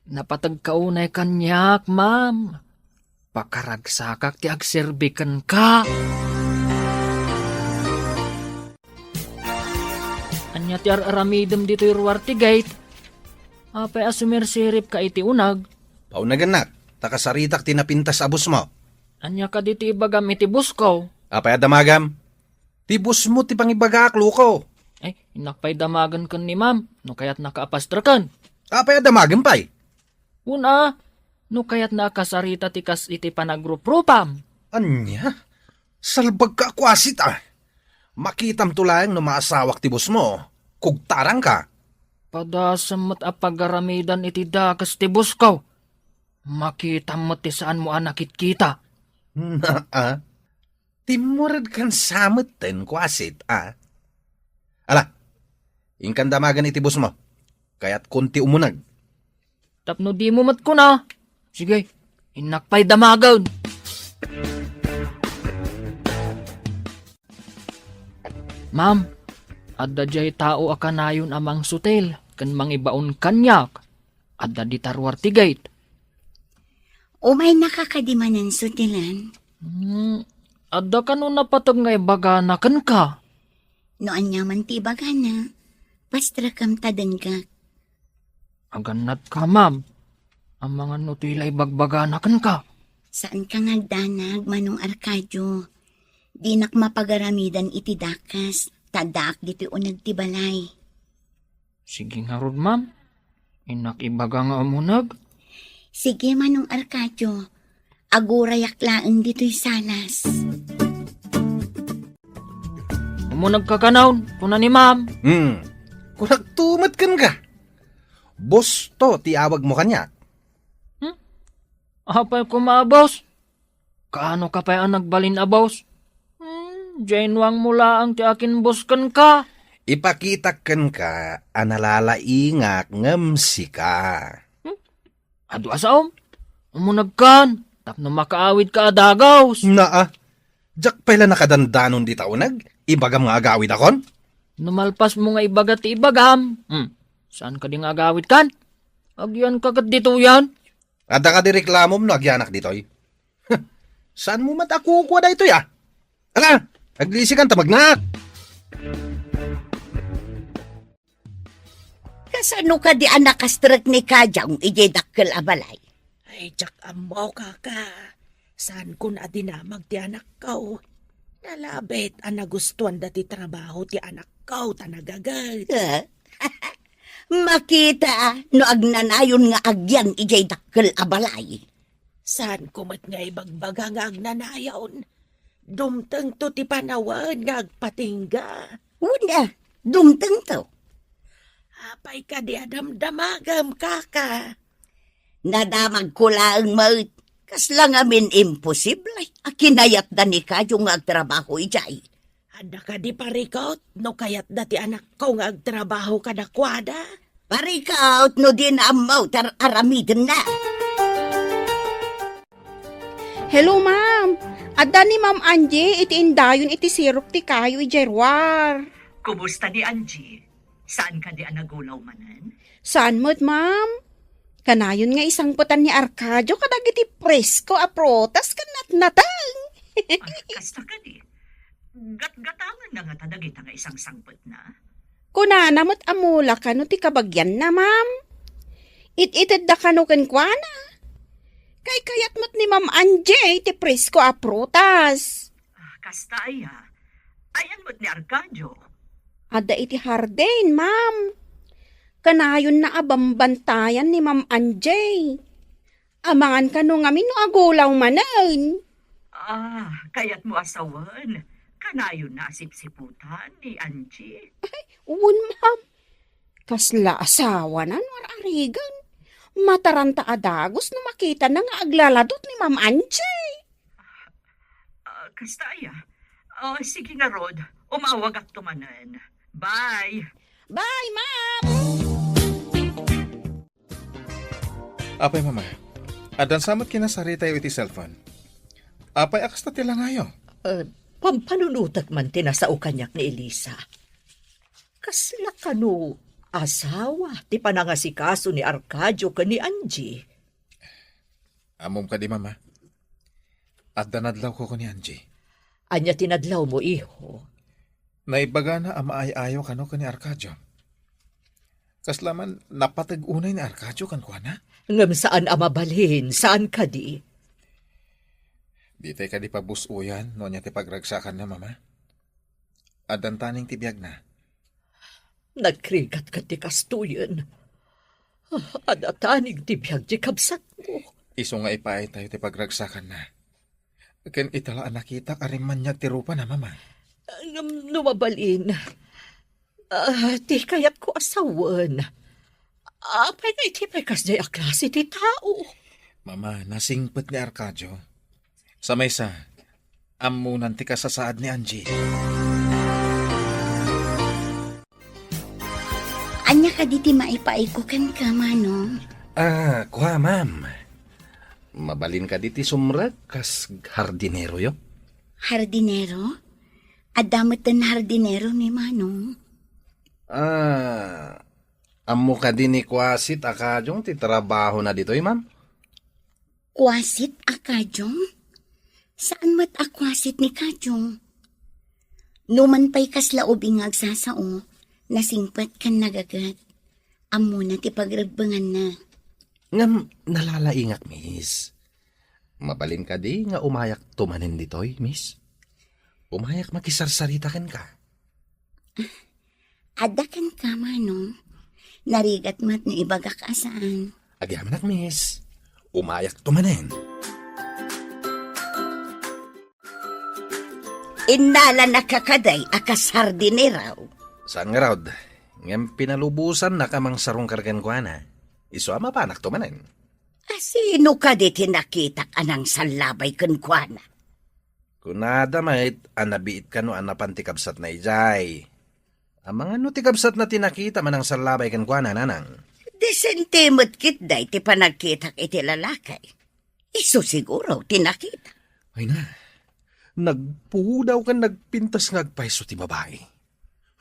Napategka unay kaniak, ma'am. Pakaragsakak ti agserbi kenka. Ania ti ar-aramidem ditoy ruar ti gate? Apay a sumirsiripka iti uneg? Paunagennak, ta kasaritak ti napintas a bossmo. Ania kadi ti ibagam iti bossko? Apay a damagam? Ti bossmo ti pangibagaak, loko. Ay, innak pay damagen ken ni ma'am, no kayatnaka a pastreken. Apay a damagem pay? Wen a, no kayatna a kasarita ti kas iti panagruprupam. Ania? Salbagka a kuasit a. Makitamto laeng no maasawak ti bossmo. Kugtarangka. Padasem met a pagaramidan iti dakes ti bossko. Makitam met ti saanmo a nakitkita. Naa. Timmuredkan sa metten, kuasit a. Ala, inkan damagen iti bossmo. Kayatkon ti umuneg. Tapno dimo met kuna. Sige, innak pay damagen. Ma'am, adda diay tao a kanayon a mangsutil ken mangibaon kaniak. Adda dita ruar ti gate. Umaynaka kadi manen sutilan? Hmm, adda kano napateg nga ibagana kenka? No aniaman ti ibagana, pastrekam ta denggak. Agannatka, ma'am. Amangan no toy la ibagbagana kenka. Saanka nga agdanag, Manong Arcadio. Dinak mapagaramidan iti dakes, ta addaak ditoy uneg ti balay. Sige ngarud, ma'am. Innak ibaga nga umuneg. Sige, Manong Arcadio. Agurayak laeng ditoy salas. Umunegka kanayon, kuna ni ma'am. Hmm. Kunakto met kenka. Boss to ti awagmo kaniak. Hmm? Apay koma a boss? Kaano ka pay a nagbalin a boss? Hmm, diay nuangmo laeng ti akin-boss kenka. Ipakitak kenka a nalalaingak ngem sika. Hmm? Adu a saom? Umunegkan, tapno makaawidka a dagus. Naa, diak pay la nakadandanon dita uneg, ibagam nga agawidakon? No malpasmo nga ibaga ti ibagam, hmm, saan kadi nga agawidkan? Agyanka ket ditoyen. Adda kadi reklamom no agyanak ditoy? Saanmo met a kukua daytoy a? Ala, aglisikan ta magnaak. Kasano kadi a nakastrek ni Kajang idiay dakkel a balay? Ay, diak ammo, kaka. Saankon a dinamag ti anakko. Nalabit a nagustuanda ti trabaho ti anakko ta nagaget. Eh? Makita no agnanayon nga agyan idiay dakkel a balay. Saanko met nga ibagbaga nga agnanayon. Dumtengto ti panawen nga agpatingga. Wen a, dumtengto. Apay kadi a damdamagem, kaka? Nadamagko laeng met. Kasla ngamin imposible a kinayatda ni Kayo nga agtrabaho idiay. Adda kadi parikut no kayatda ti anakko nga agtrabaho kadakuada? Parikut no dina ammo ti ar-aramidenna. Hello, ma'am. Adda ni Ma'am Angie iti indayon iti sirok ti kayo idiay ruar. Kumusta ni Angie? Saan kadi a nagulaw manen? Saan met, ma'am? Kanayon nga isangpetan ni Arcadio kadagiti presko a prutas ken natnateng. Ah, kasta kadi. Gatgatangenna ngata dagita nga isangsangpetna? Kunana met a mula kano ti kabagianna, ma'am. It-itedda kano kenkuana. Kaykayat met ni Ma'am Angie ti presko a prutas. Ah, kasta aya. Ayan met ni Arcadio? Adda iti hardin, ma'am. Kanayonna a bambantayan ni Ma'am Angie. Amangan kano ngamin no agulaw manen. Ah, kayatmo a sawen, kanayonna a sipsiputan ni Angie? Ay, wen, ma'am. Kasla asawana no ar-arigan. Mataranta a dagus no makitana nga aglaladot ni Ma'am Angie. Ah, kasta aya. Ah, sige ngarud, umawagakto manen. Bye. Bye, ma'am. Apay, Mama, addan sa met kinasaritayo iti cellphone? Apay a kasta ti langayo? Eh, pampanunotek man ti nasao kaniak ni Elisa. Kasla kano asawa ti panangasikaso ni Arcadio ken ni Angie? Ammom kadi, Mama? Adda nadlawko ken ni Angie. Ania ti nadlawmo, iho? Naibagana a maay-ayo kano ken ni Arcadio. Kasla man napateg unay ni Arcadio kenkuana? Ngem saan a mabalin, saan kadi? Ditay kadi pabus-oyan no ania ti pagragsakanna, Mama? Addan taning ti biagna. Nagrigat ket ti kastoyen. Ah, adda taning ti biag ti kabsatmo. Isu nga ipaaytayo ti pagragsakanna. Ken ita la a nakitak a rimmaniag ti rupana, Mama. Ngem no mabalin, ah, ti kayatko a sawen, apay nga iti pay kasdiay a klase ti tao? Mama, nasingpet ni Arcadio. Sa maysa, ammonan ti kasasaad ni Angie. Ania kadi ti maipaayko kenka, Manong? Ah, kua, ma'am. Mabalin kadi ti sumrek kas hardineroyo? Hardinero? Adda metten hardinero ni Manong. Ah, ammo kadi ni Kuasit a Kajong ti trabahona ditoy, ma'am? Kuasit a Kajong? Saan met a kuasit ni Kajong? Numan pay kasla ubing nga agsasao, nasingpet ken nagaget. Ammona ti pagrebbenganna. Ngem nalalaingak, miss. Mabalin kadi nga umayakto manen ditoy, miss? Umayak makisarsarita kenka. Adda kenka, Manong. Narigat met no ibagak a saan. Agyamanak, miss. Umayakto manen. Innala na kakaday a kas hardinero. Saan ngarud, ngem pinalubosannak a mangsarungkar kenkuana. Isu a mapanakto manen. A sino kadi ti nakitak a nangsallabay kenkuana? Kunada met a nabiit kano a napan ti kabsatna idiay. Amangan no ti kabsatna ti nakita a nangsallabay kenkuana, nanang. Disente met ketdi ti panagkitak iti lalaki. Isu siguro ti nakita. Ay na, nagpudaw ken nagpintas nga agpayso ti babai.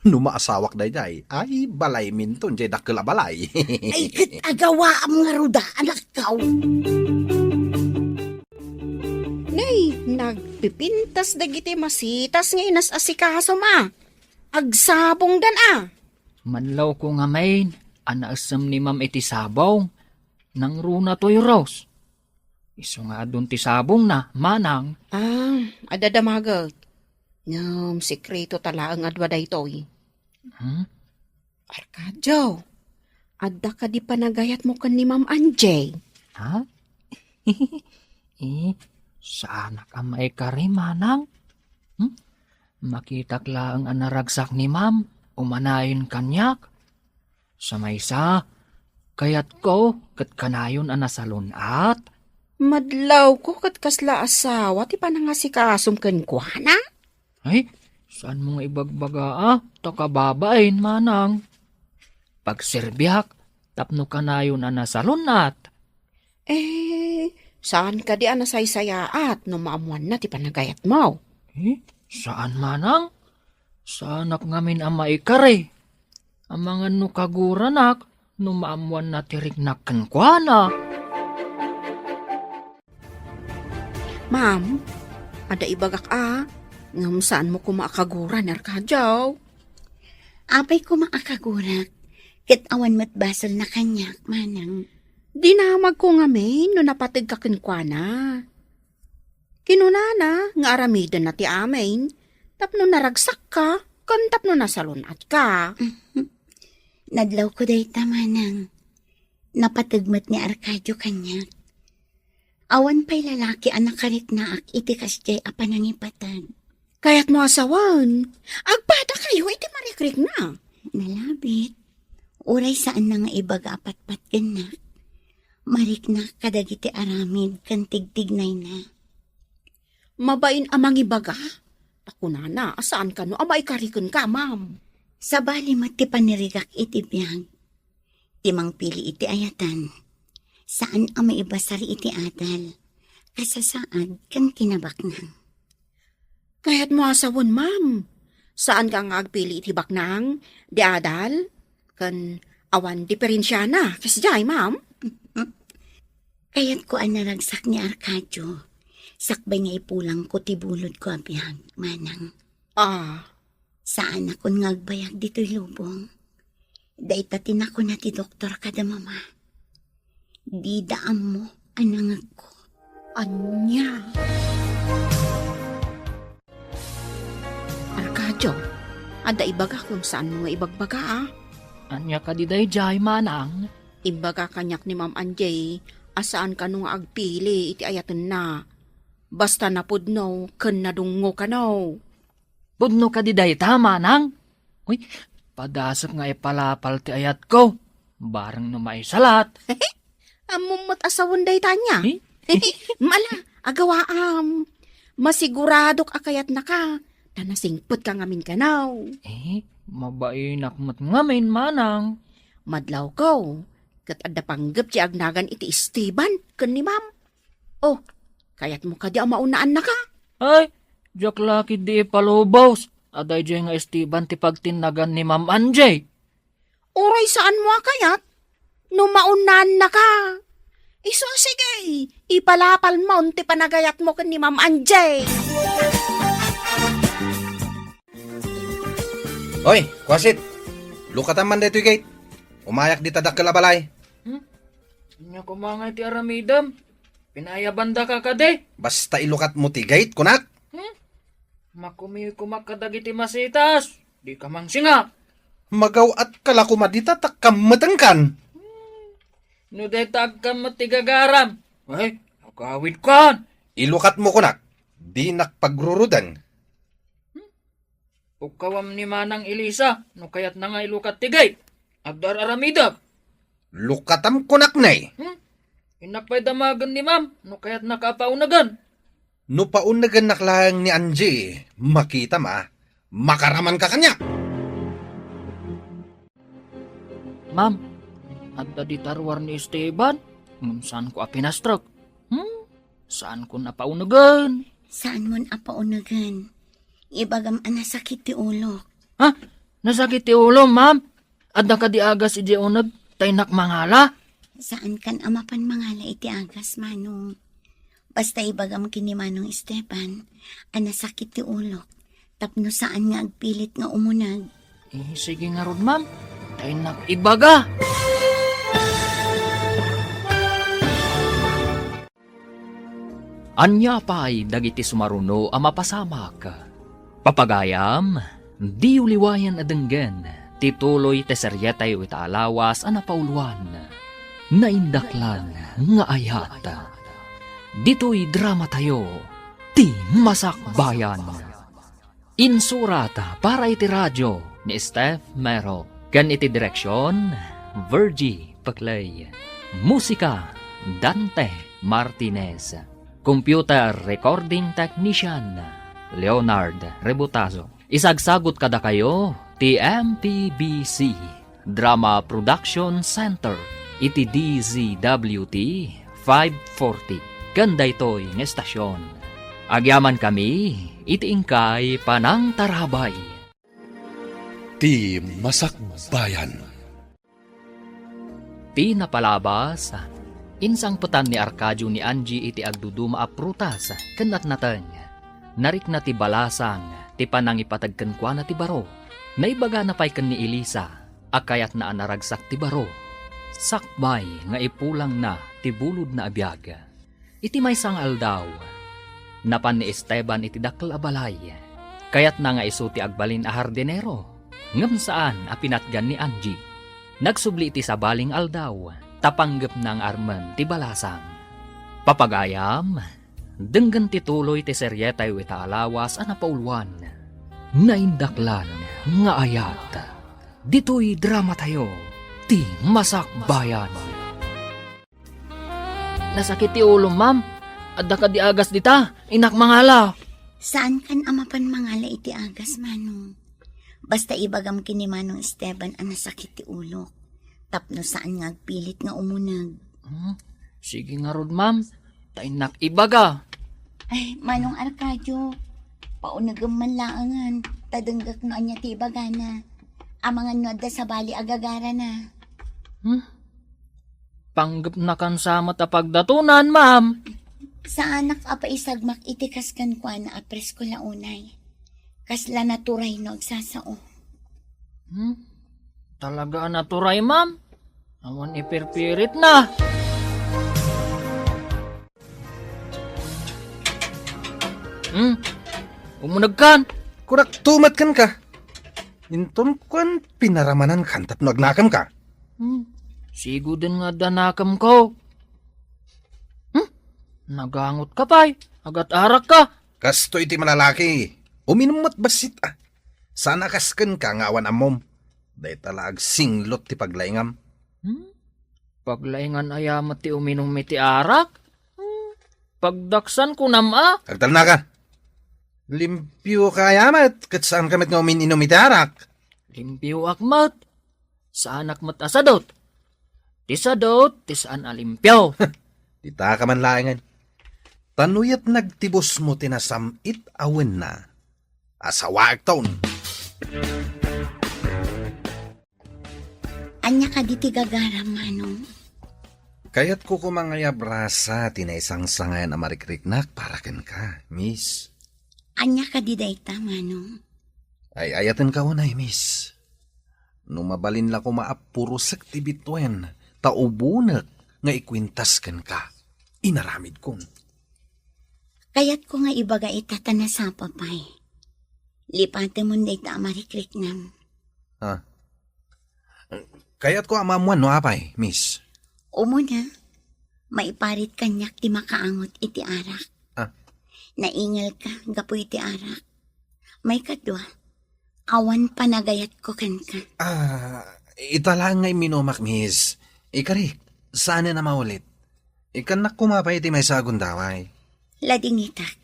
No maasawak daydiay, ay, balayminton diay dakkel a balay. Ay, ket agawaam ngarud a, anakko. Nay, nagpipintas dagiti masitas nga inas-asikasom a. Agsabongdan a. Manlawko ngamin a naessem ni Ma'am iti sabong. Nangruna toy Rose. Isu nga adun ti sabongna, manang. Ah, adda damaget. Ngem sekreto ta laeng a dua daytoy. Hmm? Arcadio, adda kadi panagayatmo ken ni Ma'am Angie? Ha? Eh, saanak a maikari, manang? Hmm? Makitak laeng a naragsak ni Ma'am, umanayon kaniak. Sa maysa, kayatko ket kanayon a nasalun-at. Madlawko ket kasla asawa ti panangasikasom kenkuana? Ay, saanmo nga ibagbaga a, ta kababain, manang. Pagserbiak tapno kanayon a nasalun-at. Eh, saan kadi a nasaysayaat no maammoanna ti panagayatmo? Eh, saan, manang. Saanak ngamin a maikari. Amangan no kaguranak no maammoanna ti riknak kenkuana. Ma'am, adda ibagak a, ngem saanmo koma a kagura ni Arcadio? Apay koma a kagurak, ket awan met basolna kaniak, manang. Dinamagko ngamin no napategka kenkuana. Kinunana nga aramidenna ti amin, Tapno naragsakka, ken tapno nasalun-atka. Nadlawko dayta, manang. Napateg met ni Arcadio kaniak. Awan pay lalaki a nakariknaak iti kasdiay a panangipateg. Kayatmo a sawen, agpadakayo iti marikrikna. Nalabit. Uray saanna nga ibaga a patpatgennak, mariknak kadagiti aramid ken tigtignayna. Mabain a mangibaga? Ta kunana a saan kano a maikarikenka, ma'am. Sabali met ti panirigak iti biag. Ti mangpili iti ayatan, saan a maibasar iti adal, kasasaad ken kinabaknang. Kayatmo a sawen, ma'am. Saanka nga agpili iti baknang, di adal, ken awan diferensiana, kasdiay, ma'am? Kayatko a naragsak ni Arcadio, sakbay nga ipulangko ti bulodko a biag, manang. Ah. Saanakon nga agbayag ditoy lubong. Dayta ti nakuna ti doktor kada mama. Dida ammo a nangegko. Ania? Arcadio, adda ibagak no saanmo nga ibagbaga, a? Ania kadi daydiay, manang? Imbaga kaniak ni Ma'am Angie a saan kano nga agpili iti ayatenna. Basta napudno ken nadungngo kano. Pudno kadi dayta, manang? Uy, padasek nga ipalapal ti ayatko. Bareng no maisalat. Ammom met a sawen dayta ania? Eh? Mala, agawaam. Masiguradok a kayatnaka, ta nasingpetka ngamin kano. Eh, mabainak met ngamin, manang. Madlawko, ket adda panggep ti agnagan iti Esteban ken ni Ma'am. Oh, kayatmo kadi a maunaannaka? Ay, diak la ketdi ipalubos a daydiay nga Esteban ti pagtinnagan ni Ma'am Angie. Uray saanmo a kayat no maunaannaka. Isu a sige, ipalapalmon ti panagayatmo ken ni Ma'am Angie. Oy, kuasit! Lukatam man daytoy gate. Umayak dita dakkel a balay. Hmm? Ania koma nga iti aramidem? Pinaayabandaka kadi? Basta ilukatmo ti gate, kunak. Hmm? Makumiw koma kadagiti masitas. Dika mangsinga. Magaw-atka la koma dita ta kammetengkan. Hmm. No dayta agkammet ti gagaram. Ay, agawidkan. Ilukatmo kunak. Dinak pagruruden. Hmm? Ukawam ni Manang Elisa, no kayatna nga ilukat ti gate. Agdar-aramidek. Lukatam kunak, nay. Hmm? Innak pay damagen ni Ma'am, no kayatnaka a paunegen. No paunegennak laeng ni Angie, makitam a, makaramanka kaniak. Ma'am, adda dita ruar ni Esteban, ngem saanko a pinastrek. Hmm? Saankon a paunegen. Saanmon a paunegen. Ibagam a nasakit ti ulok. Ha? Nasakit ti ulo, ma'am? Adda kadi agas idiay uneg ta innak mangala? Saankan a mapan mangala iti agas, Manong. Basta ibagam ken ni Manong Esteban a nasakit ti ulok tapno saan nga agpilit nga umuneg. Eh, sige ngarud, ma'am. Ta innak ibaga. Ania pay dagiti sumaruno a mapasamak? Papagayam, diyo liwayan a denggen ti tuloy ti serietayo ita a lawas a napauloan, Naindaklan nga Ayat. Ditoy dramatayo, Ti Masakbayan. Insurat para iti radio ni Steph Mero, ken iti direksion, Virgie Peclay. Musika, Dante Martinez. Computer recording technician, Leonard Rebutazo. Isagsagut kadakayo ti M P B C Drama Production Center iti D Z W T five forty ken daytoy nga estasion. Agyamankami iti inkay panangtarabay. Ti Masakbayan. Ti napalabas, insangpetan ni Arcadio ni Angie iti agduduma a prutas ken natnateng. Narikna ti balasang ti panangipateg kenkuana ti baro. Naibagana pay ken ni Elisa a kayatna a naragsak ti baro, sakbay nga ipulangna ti bulodna a biag. Iti maysa nga aldaw, napan ni Esteban iti dakkel a balay. Kayatna nga isu ti agbalin a hardinero, ngem saan a pinatgan ni Angie. Nagsubli iti sabali nga aldaw, ta panggepna nga armen ti balasang. Papagayam, denggen ti tuloy ti serietayo ita a lawas a napauluan, Naindaklan nga Ayat. Ditoy dramatayo, ti Masakbayan. Nasakit ti ulom, ma'am. Adda kadi agas dita? Innak mangala. Saankan a mapan mangala iti agas, Manong. Basta ibagam ken ni Manong Esteban a nasakit ti ulok. Tapno saan nga agpilit nga umuneg. Hmm, sige ngarud, ma'am. Ta innak ibaga. Ay, Manong Arcadio, paunegem man laengen, ta denggek no ania ti ibagana. Amangan no adda sabali a gagarana. Hmm? Panggepnakan sa met a pagdatonan, ma'am. Saanak a paisagmak iti kas kenkuana a presko la unay. Kasla naturay no agsasao. Hmm? Talaga a naturay, ma'am? Awan ipirpiritna. Hmm? Umunegkan? Kunak tumet kenka. Inton kuan pinaramanankan tapno agnakem ka. Hmm. Siguden nga adda nakem ko. Hmm? Nagangot ka pay. Agat-arak ka. Kastoy ti malalaki. Uminum met bassit, a. Saan a kas kenka nga awan ammom. Dayta la agsinglot ti paglaingam. Hmm? Paglaingan aya met ti uminum iti arak? Hmm? Pagdaksan kunam a? Agtalnaka. Limpio ka aya met, ket saan ka met nga umin-inum iti arak? Limpioak met. Saanak met a sadut. Ti sadut, ti saan a limpio. Dita ka man laengen. Ta no yat nagtibusmo ti nasam-it a wenna, asawaekton. Ania kadi ti gagaram, Manong? Kayatko koma nga iabrasa ti naisangsangayan a marikriknak para kenka, Miss. Ania kadi dayta, Manong? Ay-ayatenka unay, Miss. No mabalin la koma a purosek ti bituen, ta ubonek nga ikuentas kenka. Inaramidkon. Kayatko nga ibaga ita ta nasapa pay. Lipatemon dayta a marikriknam. Ah. Kayatko a maammuan no apay, Miss. Umuna, maiparit kaniak ti makaangot iti arak. Ah. Naingelka gapu iti arak. Maikadua, awan panagayatko kenka. Ah, ita laeng nga imminumak, Miss. Ikarik, saanen a maulit. Ikkannak koma pay iti maysa a gundaway. Ladingitak,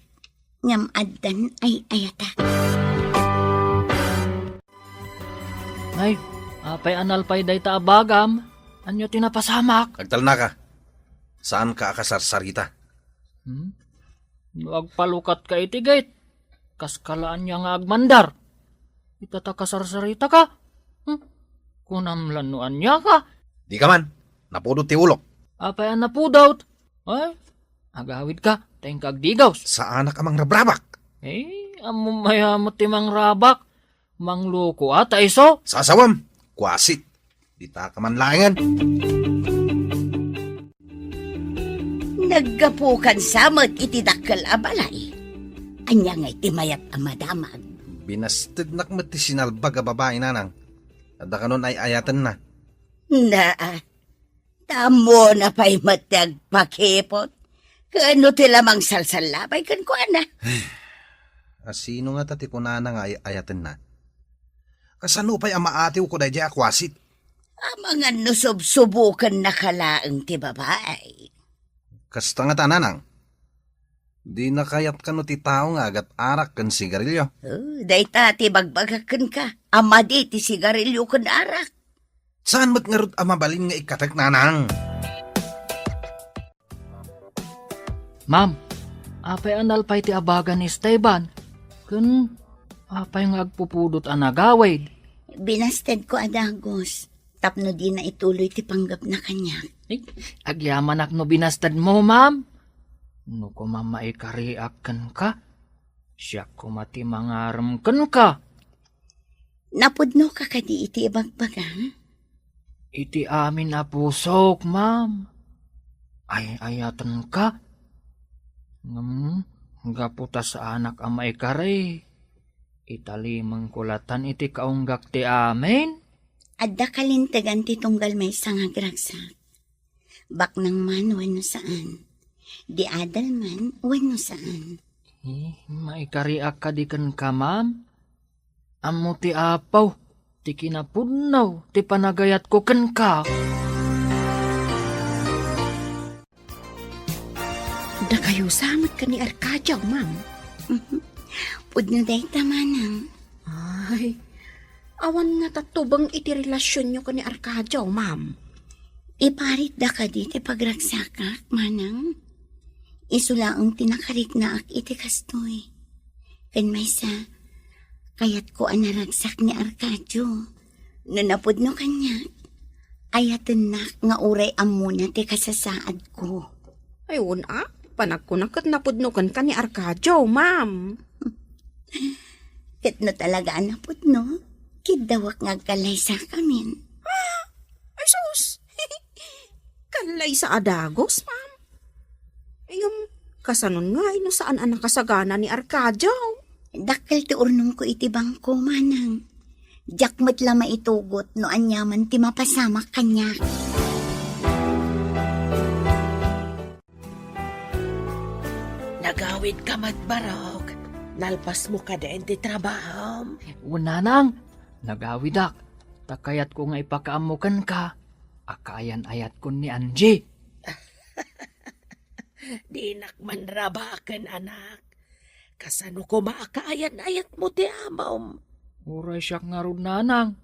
ngem addan ay-ayatak. Nay, apay a nalpay dayta a bagam? Ania ti napasamak? Agtalnaka. Saanka a kasarsarita. Hmm? No agpalukatka iti gate, kaska la ania nga agmandar. Ita ta kasarsaritaka? Hmm? Kunam la no aniaka? Dika man, napudot ti ulok. Apay a napudot? Ay, agawidka, ta inka agdigaws. Saanak a mangrabrabak. Eh, ammom aya met ti mangrabak. Mangloko a ta isu? Sasawem, kuasit. Dita ka man laengen. Naggapukan sa met iti dakkel a balay. Ania ngay ti mayat a madamag? Binastednak met ti sinalbag a babai, nanang. Adda kanon ay-ayatenna. Naa, ta ammona pay met ti agpakipot. Ken no ti la mangsalsallabay kenkuana. Asino ngata ti kunana nga ay-ayatenna? Kasano pay a maatiwko daydiay a kuasit? Amangan no subsubokennaka laeng ti babai. Kasta ngata, nanang. Dina kayat kano ti tao nga agat-arak ken sigarilio. Oh, dayta ti bagbagak kenka, a madi ti sigarilio ken arak. Saan met ngarud a mabalin nga ikkatek, nanang? Ma'am, apay a nalpay ti abaga ni Esteban? Ken apay nga agpupudot a nagawid? Binastedko a dagus tapno dina ituloy ti panggepna kaniak. Eh, agyamanak no binastedmo, ma'am. No koma maikariak kenka, siak koma ti mangarem kenka. Napudnoka kadi iti ibagbagam? Iti amin a pusok, ma'am. Ay-ayatenka. Ngem, gapu ta saanak a maikari, Italimengko latan iti kaunggak ti amin. Adda kalintegan ti tunggal maysa nga agragsak. Baknang man wenno saan. Di adal man wenno saan. Eh, maikariak kadi kenka, ma'am? Ammo ti Apo ti kinapudno ti panagayatko kenka. Dakayo sa met ken ni Arcadio, ma'am. Pudno dayta, manang. Ay, awan nga tatubeng iti relasionyo ken ni Arcadio, ma'am. Iparitda kadi ti pagragsakak, manang? Isu laeng ti nakariknaak iti kastoy. Ken maysa, kayatko a naragsak ni Arcadio. No napudno kaniak, ayatennak nga uray ammona ti kasasaadko. Ay, wen a, panagkunak ket napudno kenka ni Arcadio, ma'am. Ket no talaga a napudno, kiddawek nga agkallaysakamin. Ah! Ay, sus! Kallaysa a dagus, ma'am? Ngem, kasanon ngay no saan a nakasagana ni Arcadio? Dakkel ti urnongko iti bangko, manang. Diak met la maitugot no aniaman ti mapasamak kaniak. Nagawidka met, Barok. Nalpasmo kadin ti trabahom. Wen, nanang, nagawidak. Ta kayatko nga ipakaammo kenka a kaayan-ayatkon ni Angie. Dinak man rabaken, anak. Kasano koma a kaayan-ayatmo ti amom? Uray siak ngarud, nanang.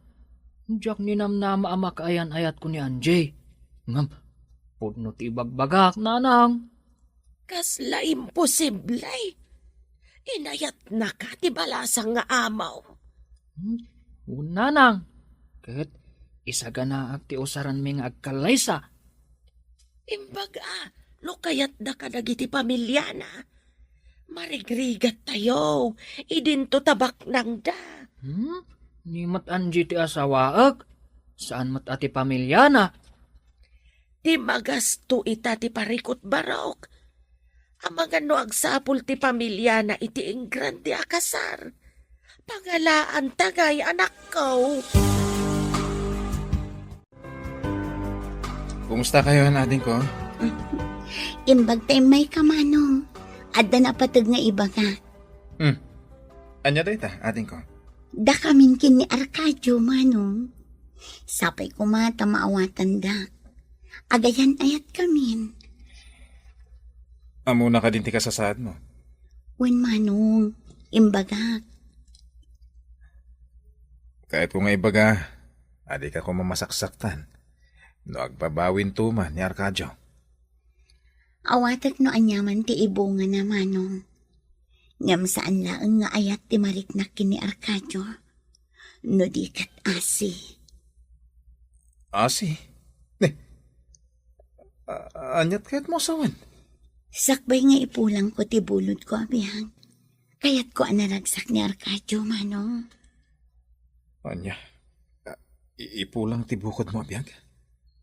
Diak ninamnama a makaayan-ayatko ni Angie. Ngem, pudno ti ibagbagak, nanang. Kasla imposible. Inayatnaka ti balasang nga amom. Hmm? Wen, nanang. Ket isaganaak ti usaranmi nga agkallaysa. Imbag a, no kayatda kadagiti pamiliana, marigrigattayo, idinto ta baknangda. Hmm? Ni met Angie ti asawaek, saan met a ti pamiliana. Ti magasto ita ti parikut, Barok. Amangan no agsapul ti pamiliana iti ingrande a kasar. Pangalaanta ngay, anakko. Kumusta kayo, adingko? Imbag ta immayka, manong. Adda napateg nga ibaga. Hmm. Ania dayta, adingko? Dakamin ken ni Arcadio, manong. Sapay koma ta maawatandak. Agayan-ayatkamin. Ammona kadin ti kasasaadmo? Wen, manong, imbagak. Kayatko nga ibaga, a dika koma masaksaktan no agbabawinto man ni Arcadio. Awatek no aniaman ti ibungana, manong. Ngem saan laeng nga ayat ti mariknak ken ni Arcadio. No di ket asi. Asi? Ne, a-, aniat kayatmo a sawen? Sakbay nga ipulangko ti bulodko a biag, kayatko a naragsak ni Arcadio, manong. Ania? A, i-, ipulang ti bukodmo a biag?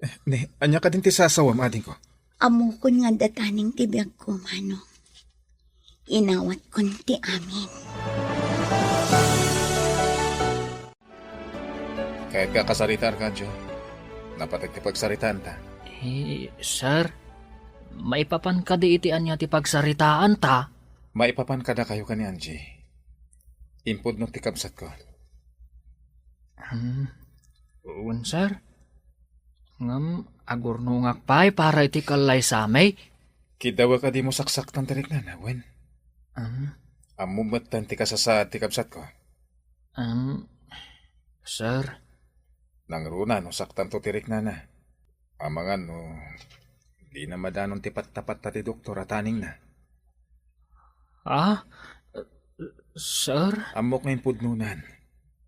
Eh, ne, ania kadin ti sasawam, adingko? Ammokon nga adda taneng ti biagko, manong. Inawatkon ti amin. Kayatka a kasarita, Arcadio? Napateg ti pagsaritaanta. Eh, sir, maipapan kadi iti ania ti pagsaritaanta? Maipapan kadakayo ken ni Angie. Impudno ti kabsatko. Hmm, wen, sir. Ngem agurnongak pay para iti kallaysami. Kiddawek a dimo saksaktan ti riknana, wen? Hmm? Ammom metten ti kasasaad ti kabsatko. Em, sir. Nangruna no saktanto ti riknana. Amangan no dina madanon ti pattapatta ti doktor a tanengna. Ah, sir? Ammok nga impudnonan.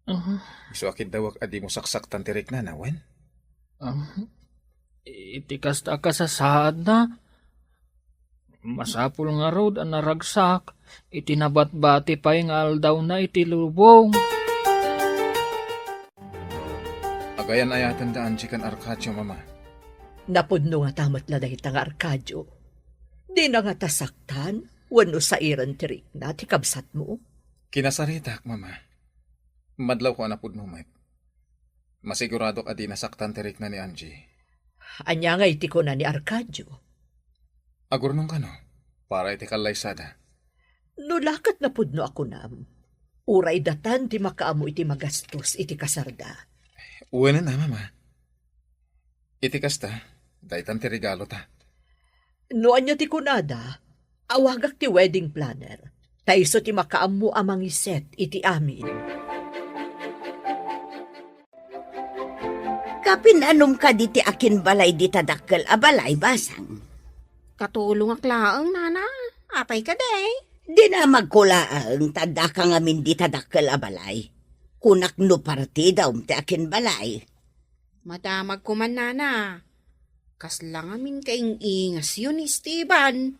Mhm. Isu a kiddawek a dimo saksaktan ti riknana, wen? Em, iti kasta a kasasaadna, masapul ngarud a naragsak iti nabatbati pay nga aldawna iti lubong. Agayan-ayaten da Angie ken Arcadio, Mama. Napudno ngata met la dayta nga Arcadio? Dina ngata saktan wenno sairen ti rikna ti kabsatmo? Kinasaritak, Mama. Madlawko a napudno met. Masiguradok a di nasaktan ti rikna ni Angie. Ania ngay ti kuna ni Arcadio? Agurnong kano, para iti kallaysada. No la ket napudno a kunam, uray datan ti makaammo iti magastos iti kasarda. Wen a, Mama. Iti kasta, daytan ti regalota. No ania ti kunada, awagak ti wedding planner. Ta isu ti makaammo a mangiset iti amin. Kapin-anom kadi ti akinbalay dita dakkel a balay, Basang? Katulongak laeng, Nana. Apay kadi? Dinamagko laeng ta addaka ngamin dita dakkel a balay. Kunak no partidam ti akinbalay. Madamagko man, Nana. Kasla ngamin kaing-ingasyo ni Esteban.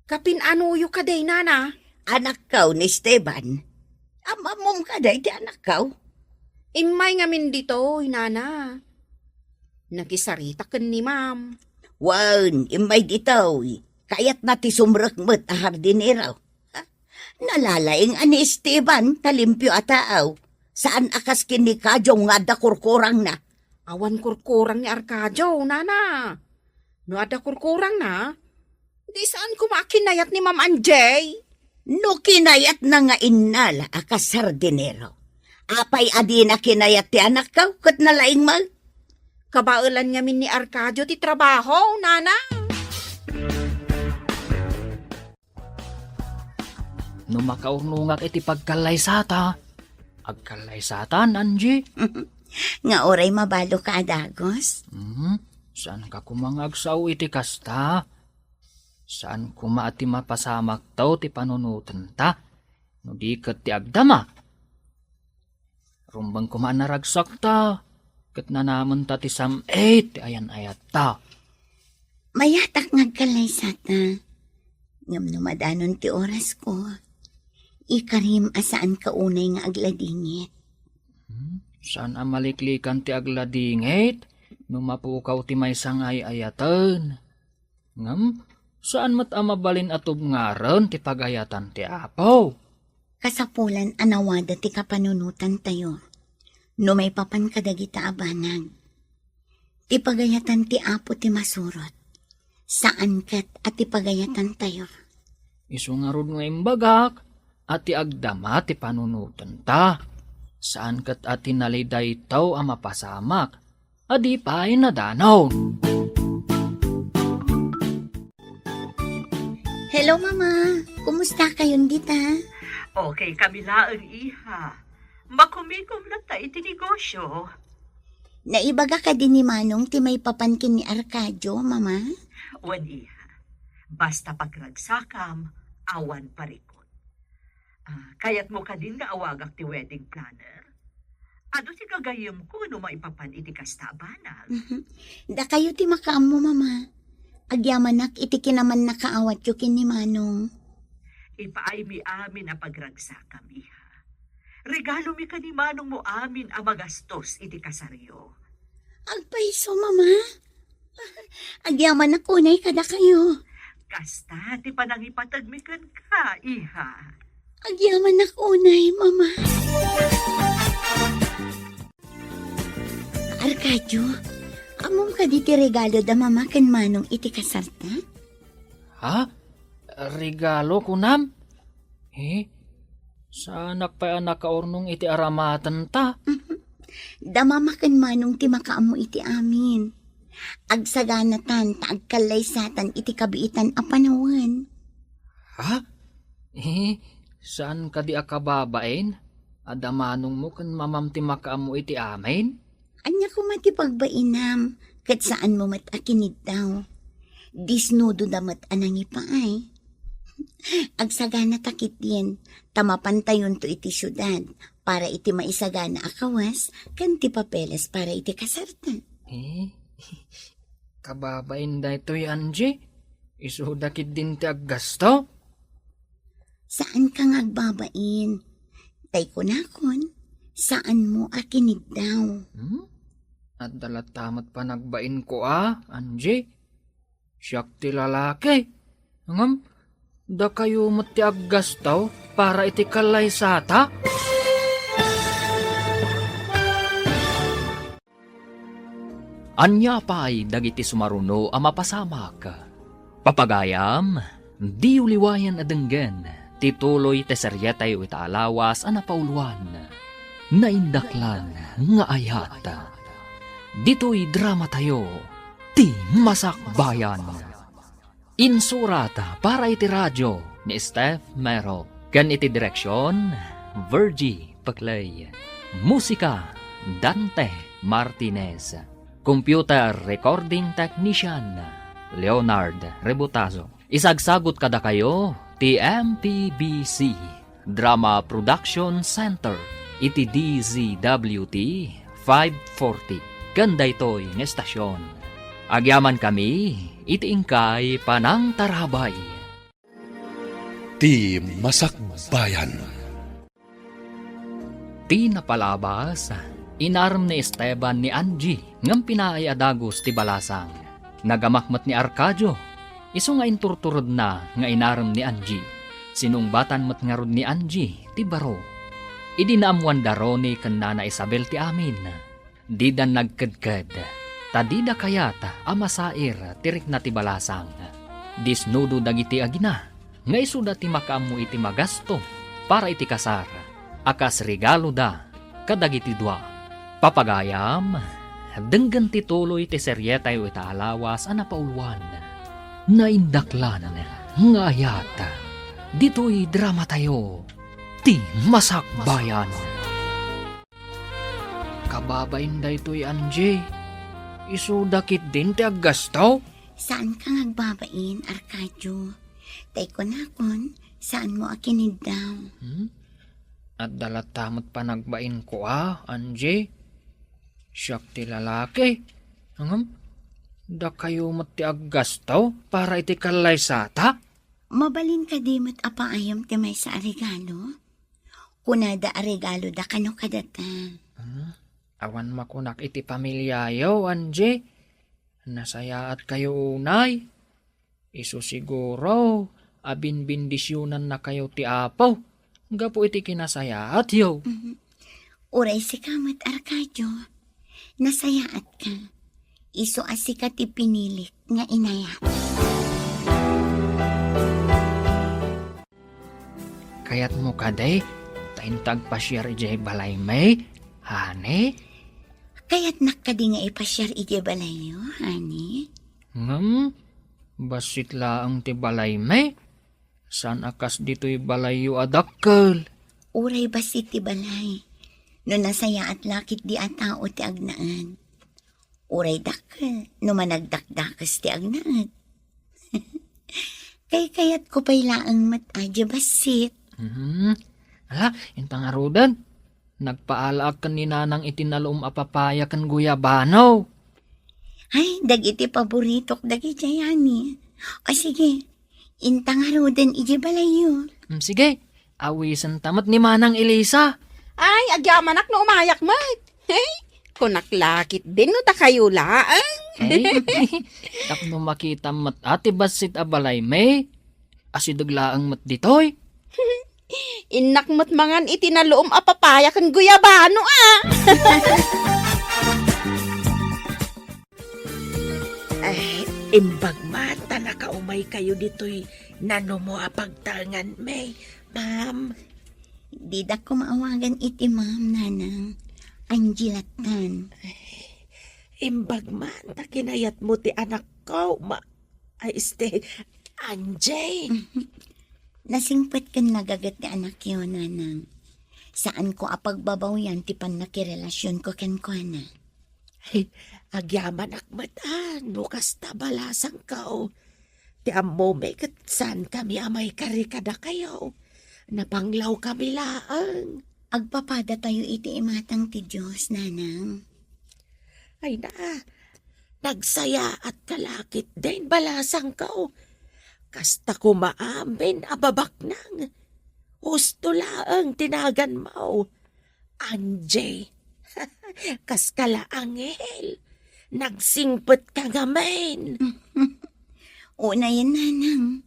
Kapin-anoyo kadi, Nana? Anakkaw ni Esteban. Am-ammom kadi ti anakkaw? Immay ngamin ditoy, Nana. Nakisarita ken ni Ma'am. Wen, immay ditoy. Kayatna ti sumrek met a hardinero. Ha? Nalalaing a ni Esteban ta limpio a tao. Saan a kas ken ni Kajong nga adda kurkurangna. Awan kurkurang ni Arcadio, Nana. No adda kurkurangna, di saan koma a kinayat ni Ma'am Angie? No kinayatna nga innala a kas hardinero, apay a dina kinayat ti anakkaw ket nalaing met? Kabaelan ngamin ni Arcadio ti trabaho, Nana. No makaurnongak iti pagkallaysata, agkallaysatan, Angie. Nga uray mabalinka a dagus? Hmm, saanka koma nga agsao iti kasta? Saan koma a ti mapasamakto ti panunotenta, no di ket ti agdama? Rumbeng koma a naragsakta, ket nanamenta ti sam-it ti ayan-ayatta. Mayatak nga agkallaysata. Ngem no madanon ti orasko, ikarim a saanka unay nga agladingit. Hmm? Saan a maliklikan ti agladingit no mapukaw ti maysa nga ay-ayaten. Ngem, saan met a mabalin a tubngaren ti pagayatan ti Apo. Kasapulan a nawada ti kapanunotantayo no maipapan kadagita a banag. Ti pagayatan ti Apo ti masurot, saan ket a ti pagayatantayo. Isu ngarud nga imbagak a ti agdama ti panunotenta, saan ket a ti nalidaytaw a mapasamak a di pay nadanon. Hello, Mama. Kumusta kayon dita? Okay kami laeng, iha. Makumikom latta iti negosyo. Naibaga kadi ni Manong ti maipapan ken ni Arcadio, Mama? Wen, iha. Basta pagragsakam, awan parikut. Ah, kayatmo kadin nga awagak ti wedding planner? Adu ti gagayyemko no maipapan iti kasta a banag. Mhm. Dakayo ti makaammo, Mama. Agyamanak iti kinamannakaawatyo ken ni Manong. Ipaaymi amin a pagragsakam, iha. Regalomi ken ni Manongmo amin a magastos iti kasaryo. Agpayso, Mama. Agyamanak unay kadakayo. Kasta ti panangipategmi kenka, iha. Agyamanak unay, Mama. Arcadio, ammom kadi ti regalo da Mama ken Manong iti kasarta? Ha? Regalo, kunam? Eh, saanak pay a nakaurnong iti aramatenta? Da Mama ken Manong ti makaammo iti amin. Agsaganatan ta agkallaysatan iti kabiitan a panawen. Ha? Eh, saan kadi a kababain? Adda manongmo ken mamam ti makaammo iti amin? Ania koma ti pagbainam, ket saanmo met a kiniddaw. Disnudo da met a nangipaay. Agsagana ta ketdin, ta mapantayonto iti siudad para iti maisagana a kawas ken ti papeles para iti kasarta. Eh, kababain daytoy, Angie? Isuda ketdin ti aggasto? Saanka nga agbabain. Tay kunakon, saanmo a kiniddaw. Hmm? Adda latta met panagbainko a, Angie? Siak ti lalaki. Ngem, Dakayo met ti aggastaw para iti kallaysata? Ania pay dagiti sumaruno a mapasamak? Papagayam, diyo liwayan a denggen ti tuloy ti serietayo ita a lawas a napauluan, Naindaklan nga Ayat. Ditoy dramatayo, ti Masakbayan. Insurat para iti radio ni Steph Mero ken iti direksion, Virgie Peclay. Musika, Dante Martinez. Computer recording technician, Leonard Rebutazo. Isagsagut kadakayo ti M P B C Drama Production Center iti D Z W T five forty ken daytoy nga estasion. Agyamankami iti inkay panangtarabay. Ti Masakbayan. Ti napalabas, inarem ni Esteban ni Angie ngem pinaay a dagus ti balasang. Nagamak met ni Arcadio, isu nga inturturedna nga inarem ni Angie. Sinungbatan met ngarud ni Angie ti baro. Idi naammoanda Ronnie ken Nana Isabel ti amin, dida nagkedked, ta dida kayat a masair ti rikna ti balasang. Disnudo dagiti agina nga isuda ti makaammo iti magasto para iti kasar a kas regaloda kadagiti dua. Papagayam, denggen ti tuloy ti serietayo ita a lawas a napauluan, Naindaklan nga Ayat. Ditoy dramatayo, ti Masakbayan. Kababain daytoy, Angie. Isuda ketdin ti aggastaw? Saanka nga agbabain, Arcadio. Tay kunakon, saanmo a kiniddaw. Hmm? Adda latta met panagbainko a, Angie. Siak ti lalaki. Ngem, dakayo met ti aggastaw para iti kallaysata? Mabalin kadi met a paayam ti maysa a regalo? Kunada a regaloda kano kadata. Hmm? Awan makunak iti pamiliayo, Angie. Nasayaatkayo unay. Isu siguro a binbendisionannakayo ti Apo gapu iti kinasayaatyo. Mhm. Uray sika met, Arcadio. Nasayaatka. Isu a sika ti pinilik nga inayat. Kayatmo kadi ta inta agpasiar idiay balaymi, honey? Kayatnak kadi nga ipasiar idiay balayyo, honey? Ngem, bassit laeng ti balaymi. Saan a kas ditoy balayyo a dakkel. Uray bassit ti balay, no nasayaat la ketdi a tao ti agnaed. Uray dakkel no managdakdakes ti agnaed. Kaykayatko pay laeng met a diay bassit. Mhm. Ala, inta ngaruden. Nagpaalaak ken ni Nanang iti naluom a papaya ken guyabano. Ay, dagiti paboritok dagidiay, ani. O sige, inta ngaruden idiay balayyo. Mm, sige, awisenta met ni Manang Elisa. Ay, agyamanak no umayak met. Hey, kunak la ketdin no dakayo laeng. Ay, tapno makitam met a ti bassit a balaymi. Asideg laeng met ditoy. Innak met mangan iti naluom a papaya ken guyabano a. Ay, imbag man ta nakaumaykayo ditoy nanumo a pagtaenganmi, ma'am. Didak koma awagan iti ma'am, Nanang. Angie lattan. Ay, imbag man ta kinayatmo ti anakko, ma-, ay, este, Angie. Nasingpet ken nagaget ti anakyo, Nanang. Saanko a pagbabawian ti pannakirelasionko kenkuana. Ay, agyamanak met a no kasta balasangko. Ti ammomi ket saankami a maikari kadakayo. Napanglawkami laeng. Agpapadatayo iti imatang ti Dios, Nanang. Ay na, nagsayaatka la ketdin balasangko. Kasta koma amin a babaknang. Husto laeng ti naganmo. Angie, kaska la anghel, nagsingpetka ngamin. Unayen, Nanang.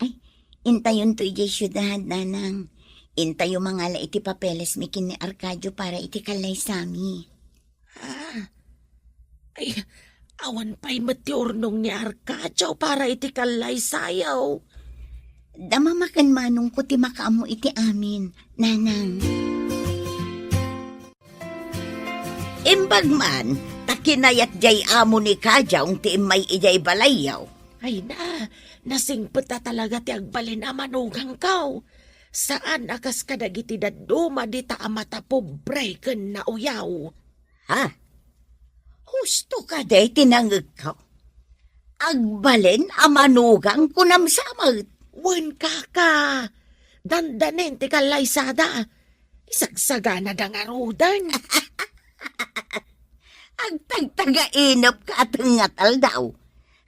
Ay, Intayonto idiay siudad, Nanang. Intayo mangala iti papeles mi ken ni Arcadio para iti kallaysami. Ah, ay, awan pay met ti urnong ni Arcadio para iti kallaysayo. Dama maken manongko ti makaammo iti amin, Nanang. Imbag man, ta kinayat diay amo ni Kajong ti immay idiay balayyo. Ay na, nasingpet a talaga ti agbalin a manugangko. Saan a kas kadagiti dadduma dita a matapobre ken nauyaw. Ha? Husto kadi ti nangngegko? Agbalin a manugang kunam sa met. Wen, kaka. Dandanin ti kallaysada. Isagsaganada ngaruden. Agtagtagainepka a tengnga ti aldaw.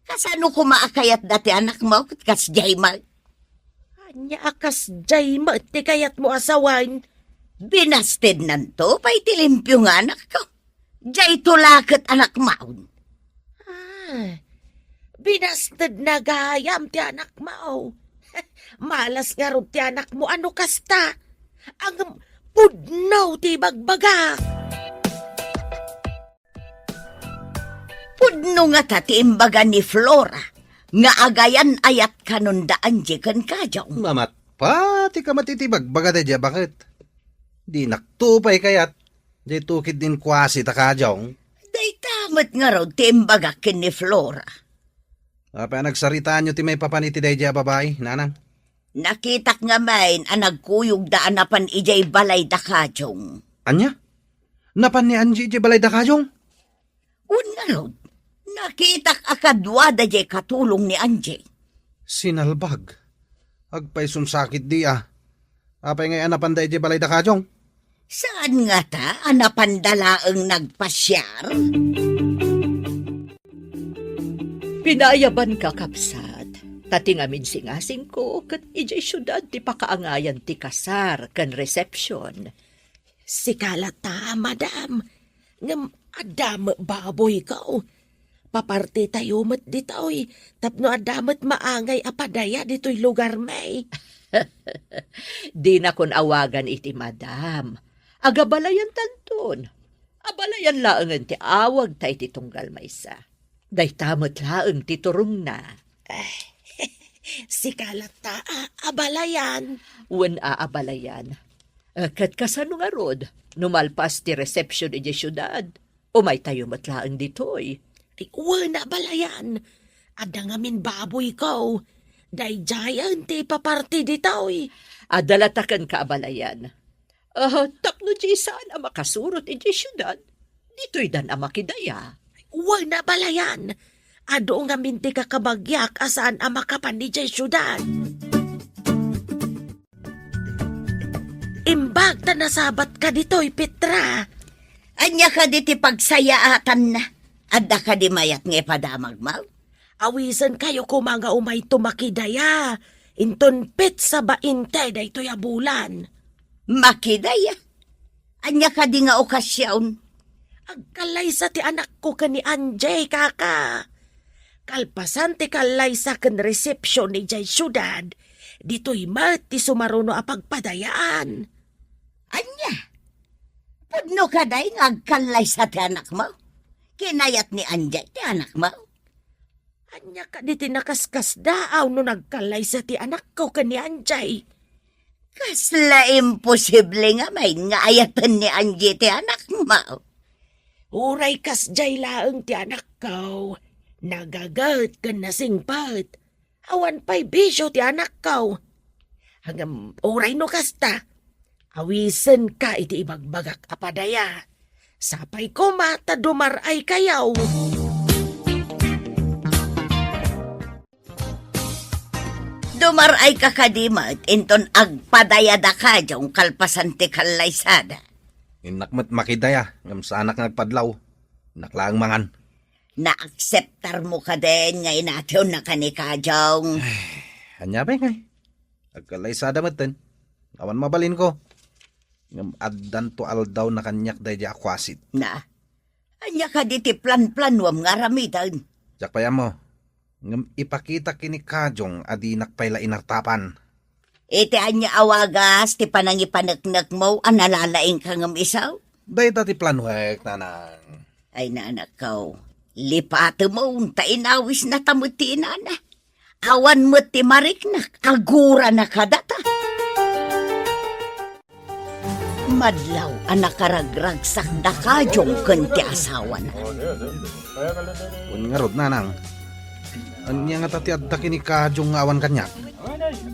Kasano koma a kayatda ti anakmo ket kasdiay met? Ania a kasdiay met ti kayatmo a sawen? Binastednanto pay ti limpio nga anakko. Diayto la ket anakmaon. Ah, binastedna gayam ti anakmo. Malas ngarud ti anakmo a no kasta. Ngem pudno ti ibagbagak. Pudno ngata ti imbaga ni Flora nga agayan-ayat kanon da Angie ken Kajong. Mamatpa ti kamat iti bagbaga daydiay a baket. Dinakto pay kayat, daytoy ketdin kuasi ta Kajong. Dayta met ngarud ti imbagak ken ni Flora. Apay a nagsaritaanyo ti maipapan iti daydiay a babai, Nanang? Nakitak ngamin a nagkuyogda a napan idiay balay da Kajong. Ania? Napan ni Angie idiay balay da Kajong? Wen ngarud, nakitak a kaduada diay katulong ni Angie. Sinalbag. Agpaysonsakit di a. Apay ngay a napanda idiay balay da Kajong? Saan ngata a napanda laeng nagpasiar? Pinaayabanka, kabsat, ta ti ngamin singasingko ket idiay siudad ti pakaangayan ti kasar ken resepsion. Sika latta, madam, ngem adda met baboyko. Papartitayo met ditoy tapno adda met maangay a padaya ditoy lugarmi. Dinakon awagan iti madam. Agabalayantanton. Abalayan laengen ti awagta iti tunggal maysa. Dayta met laeng ti turongna. Eh, sika latta a abalayan. Wen a abalayan. Eh, ket kasano ngarud, no malpas ti resepsion idiay siudad? Umaytayo met laeng ditoy. Ay, wen a abalayan. Adda ngamin baboyko. Daydiayen ti ipaparti ditoy. Adda latta kenka abalayan. Ah, tapno di saan a makasurot idiay siudad, ditoydan a makidaya. Wen a abalayan. Adu ngamin ti kakabagiak a saan a makapan idiay siudad. Imbag ta nasabatka ditoy, Petra. Ania kadi ti pagsayaatanna? Adda kadi mayat nga ipadamagmo? Awisenkayo koma nga umayto makidaya. Inton petsa bainte daytoy a bulan. Makidaya? Ania kadi nga okasion? Agkallaysa ti anakko ken ni Angie, kaka. Kalpasan ti kallaysa ken resepsion idiay siudad, ditoy met ti sumaruno a pagpadayaan. Ania? Pudno kadi nga agkallaysa ti anakmo? Kinayat ni Angie ti anakmo? Ania kadi ti nakaskasdaaw no nagkallaysa ti anakko ken ni Angie? Kasla imposible ngamin nga ayaten ni Angie ti anakmo. Uray kasdiay laeng ti anakko, nagaget ken nasingpet. Awan pay bisio ti anakko. Ngem uray no kasta, awisenka iti ibagbagak a padaya. Sapay koma ta dumar-aykayo. Dumar-ayka kadi met inton agpadaya da Kajong kalpasan ti kallaysada. Innak met makidaya, ngem saanak nga agpadlaw. Innak laeng mangan. Naakseptarmo kadin nga inatiwnaka ni Kajong? Ania pay ngay? Agkallaysada metten. Awan mabalinko. Ngem addanto aldaw na kaniak daydiay a kuasit. Na, ania kadi ti planplanuam nga aramiden? Diak pay ammo. Ngem ipakitak ken ni Kajong a dinak pay la inartapan. Iti ania a wagas ti panangipaneknekmo a nalalaingka ngem isu? Dayta ti planuek, nanang. Ay, nanakkaw, lipatemon ta inawisna ta met ti inana. Awan met ti mariknak, agurana kadata. Madlaw a nakaragragsak da Kajong ken ti asawana. Wen ngarud, nanang. Ania ngata ti adda ken ni Kajong nga awan kaniak?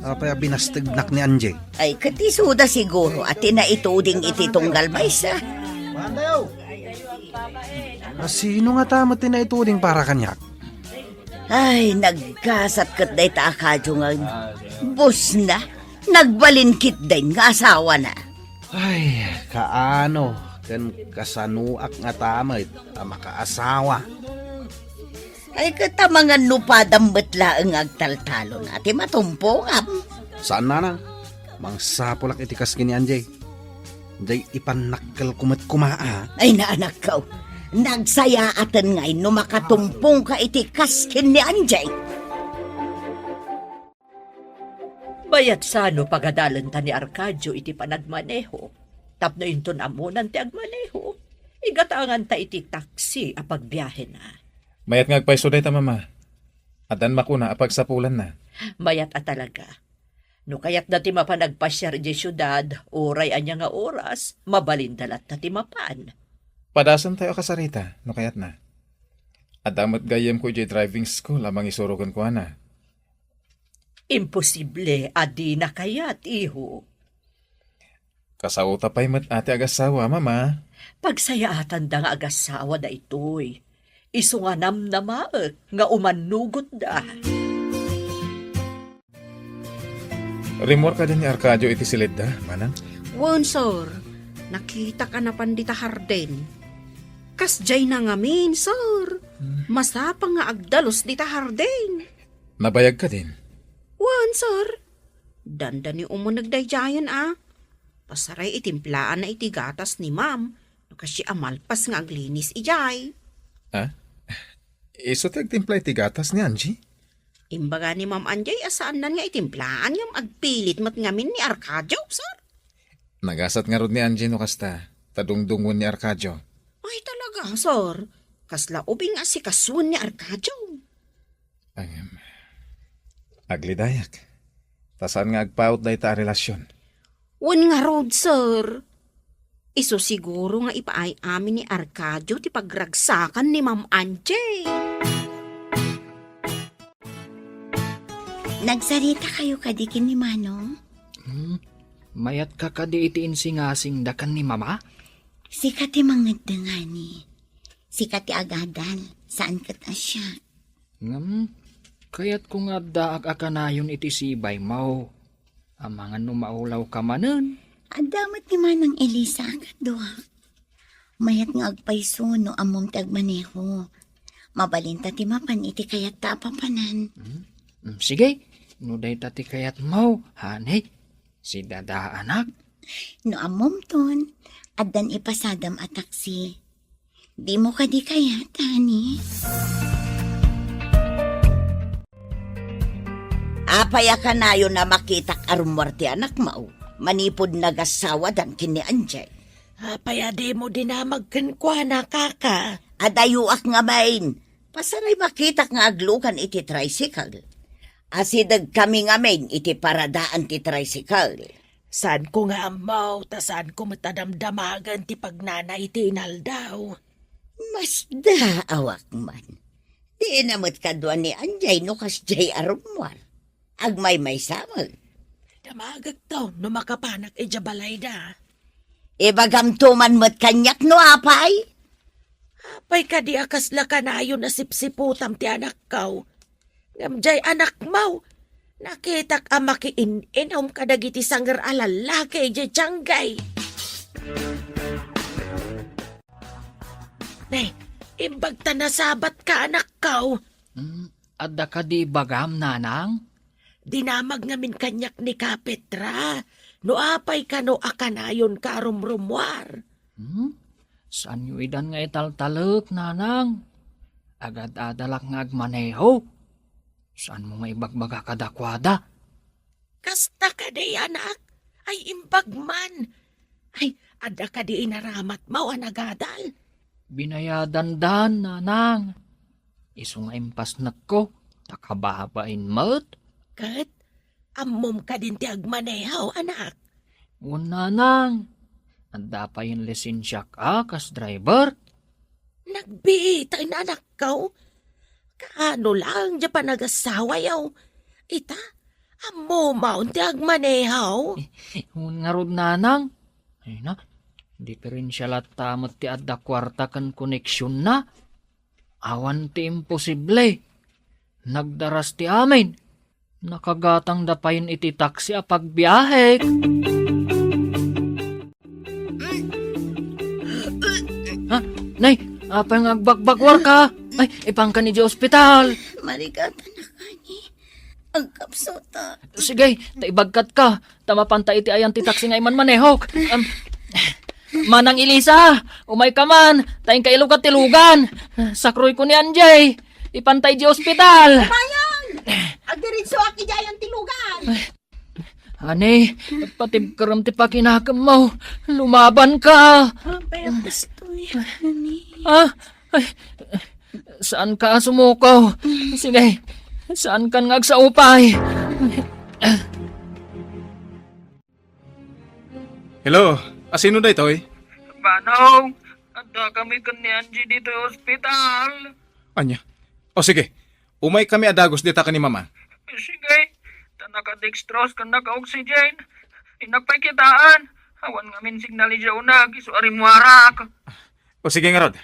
Apay a binastegnak ni Angie? Ay, ket isuda siguro a ti naituding iti tunggal maysa. A sino ngata met ti naituding para kaniak? Ay, naggasat ket dayta a Kajong nga busna. Nagbalin ketdin nga asawana. Ay, kaano ken kasanoak ngata met a makaasawa? Ay, ket amangan no padam met laeng nga agtaltalon a ti matumpongam. Saan, nanang. Mangsapulak iti kas ken ni Angie. Jay ipannakkelko met koma, a. Ay, nanakkaw. Nagsayaaten ngay no makatumpongka iti kas ken ni Angie. Bayat sano pagadalenta ni Arcadio iti panagmaneho. Tapno inton ammonan ti agmaneho, igatanganta iti taksi a pagbiahena. Mayat nga agpayso dayta, Mama. Addan makuna a pagsapulanna. Mayat a talaga. No kayatda ti mapan agpasiar idiay siudad, uray ania nga oras, mabalinda latta ti mapan. Padasentayo a kasarita, no kayatna. Adda met gayyemko idiay driving school a mangisuro kenkuana. Imposible a dina kayat, iho. Kasaota pay met a ti agassawa, Mama. Pagsayaatanda nga agassawa daytoy. Isu nga namnamaek nga umannugotda. Rimmuar kadi ni Arcadio iti silidda, manang? Wen, sir. Nakitak a napan dita hardin. Kasdiayna ngamin, sir. Hmm. Masapang nga agdalus dita hardin. Nabayag kadin? Wen, sir. Dandani umuneg daydiayen a. Pasaray itimplaan na iti gatas ni Ma'am, no kasdi a malpas nga aglinis idiay. Ah? Isu ti agtimpla iti gatas ni Angie? Imbaga ni Ma'am Angie a saannan nga itimplaan ngem agpilit met ngamin ni Arcadio, sir. Nagasat ngarud ni Angie no kasta, ta dungdungon ni Arcadio. Ay, talaga, sir. Kasla ubing nga asikasuen ni Arcadio. Ngem, aglidayak. Ta saan nga agpaut dayta a relasion? Wen ngarud, sir. Isu siguro nga ipaay amin ni Arcadio ti pagragsakan ni Ma'am Angie. Nagsaritakayo kadi ken ni Manong? Hmm, mayatka kadi iti insingasingda ken ni Mama? Sika ti mangeddengani. Sika ti agadal, saan ket a siak. Ngem, kayatko nga addaak a kanayon iti sibaymo. Amangan no maulawka manen. Adda met ni Manang Elisa a kaduak. Mayat nga agpayso no ammom ti agmaneho. Mabalinta ti mapan iti kayatta a papanan. Hmm? Hmm, sige, no dayta ti kayatmo, honey, sidadaanak. No ammomton, addan ipasadam a taksi. Dimo kadi kayat, honey? Apay a kanayon a makitak a rummuar ti anakmo, manipud nagassawadan ken ni Angie? Apay a dimo dinamag kenkuana, kaka? Adayoak ngamin. Pasaray makitak nga aglugan iti tricycle. Asidegkami ngamin iti paradaan ti tricycle. Saanko nga ammo, ta saanko met a damdamagen ti pagnana iti inaldaw. Masdaawak man. Dinak met kadua ni Angie no kasdiay a rummuar. Agmaymaysa met. Damagekto no makapanak idiay balayda. Ibagamto man met kaniak no apay? Apay kadi a kasla kanayon a sipsiputam ti anakko? Ngem diay anakmo, nakitak a makiin-inum kadagiti sanger a lallaki idiay tianggay. Ne, imbag ta nasabatka, anakko. Hmm, adda kadi ibagam, nanang? Dinamag ngamin kaniak ni Kapetra, no apay kano a kanayonka a rumrumuar. Hmm? Saanyo idan nga italtalek, nanang? Agad-adalak nga agmaneho. Saanmo nga ibagbaga kadakuada? Kasta kadi, anak? Ay, imbag man. Ay, adda kadi inaramatmo a nagadal? Binayadandan, nanang. Isu nga impasnekko, ta kababain met. Ket ammom kadin ti agmaneho, anak? Wen, nanang. Adda payen lisensiak a kas driver. Nagbiiten, anakko. Kaano laeng diay panagasawayo? Ita, ammom ti agmaneho? Wen ngarud, nanang. Ay na, diferensya latta met ti adda kuarta ken koneksionna. Awan ti imposible. Nagdaras ti amin. Nakagatangda payen iti taksi a pagbiahek. Ha? Nay, apay nga agbakbakwarka? Ay, ipanka idiay ospital. Marigatan a kani. Agkapsota. Sige, ta ibagkatka. Ta mapanta iti ayan ti taksi nga imanmanehok. Am, Manang Elisa, umayka man, ta inka ilugat ti lugan. Sakroyko ni Angie. Ipanta idiay ospital. Bayan! Agdiritsuak idiay ayan ti lugan. Ani, patibkerem ti pakinakemmo. Lumabanka. Apay a kastoy, ani? Ah, ay, saanka a sumuko. Sige, saankan nga agsaupay. Hello, asino daytoy? Manong, adda kami ken ni Angie ditoy ospital. Ania? O sige, umay kami a dagus dita ken ni Mama. Sige, ta naka-dextrose ken naka-oxygen. Innak pay kitaan. Awan ngamin signal idiay uneg, isu a rimmuarak. O sige ngarud.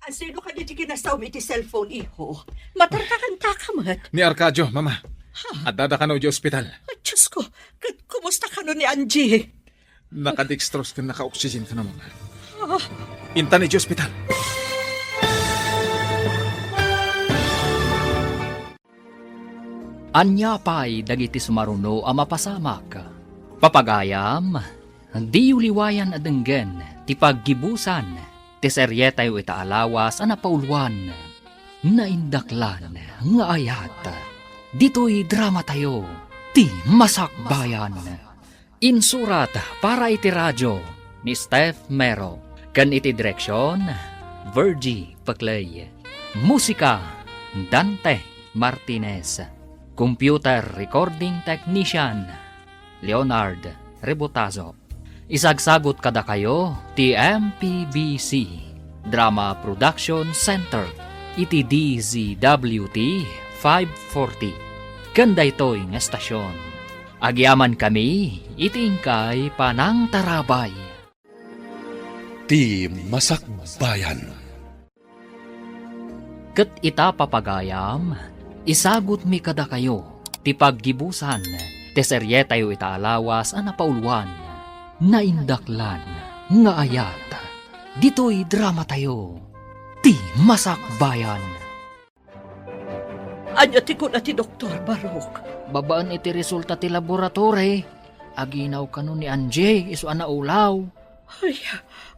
Asino kadi ti kinasawmi iti cellphone, iho? Matarka kanta ka met. Ni Arcadio, Mama. Ha? Addada kano idiay ospital. Ay, Diyos ko, ket kumusta kano ni Angie? Naka-dextrose ken naka-oxygen kano, Mama. Ah. Intan idiay ospital. Ania pay dagiti sumaruno a mapasamak? Papagayam, diyo liwayan a denggen ti paggibusan ti serietayo ita a lawas a napauluan, Naindaklan nga Ayat. Ditoy dramatayo, Ti Masakbayan. Insurat para iti radio ni Steph Mero, ken iti direksion, Virgie Peclay. Musika, Dante Martinez. Computer recording technician, Leonard Rebotazo. Isagsagut kadakayo ti M P B C Drama Production Center iti D Z W T five forty. Ken daytoy nga estasion, agyamankami iti inkay panangtarabay. Ti Masakbayan. Ket ita, papagayam, isagutmi kadakayo ti paggibusan ti serietayo ita a lawas a napauluan, Naindaklan nga Ayat. Ditoy dramatayo, Ti Masakbayan. Ania ti kuna ti doktor, Barok? Babaen iti resulta ti laboratory, aginaw kano ni Angie isu a naulaw. Ay,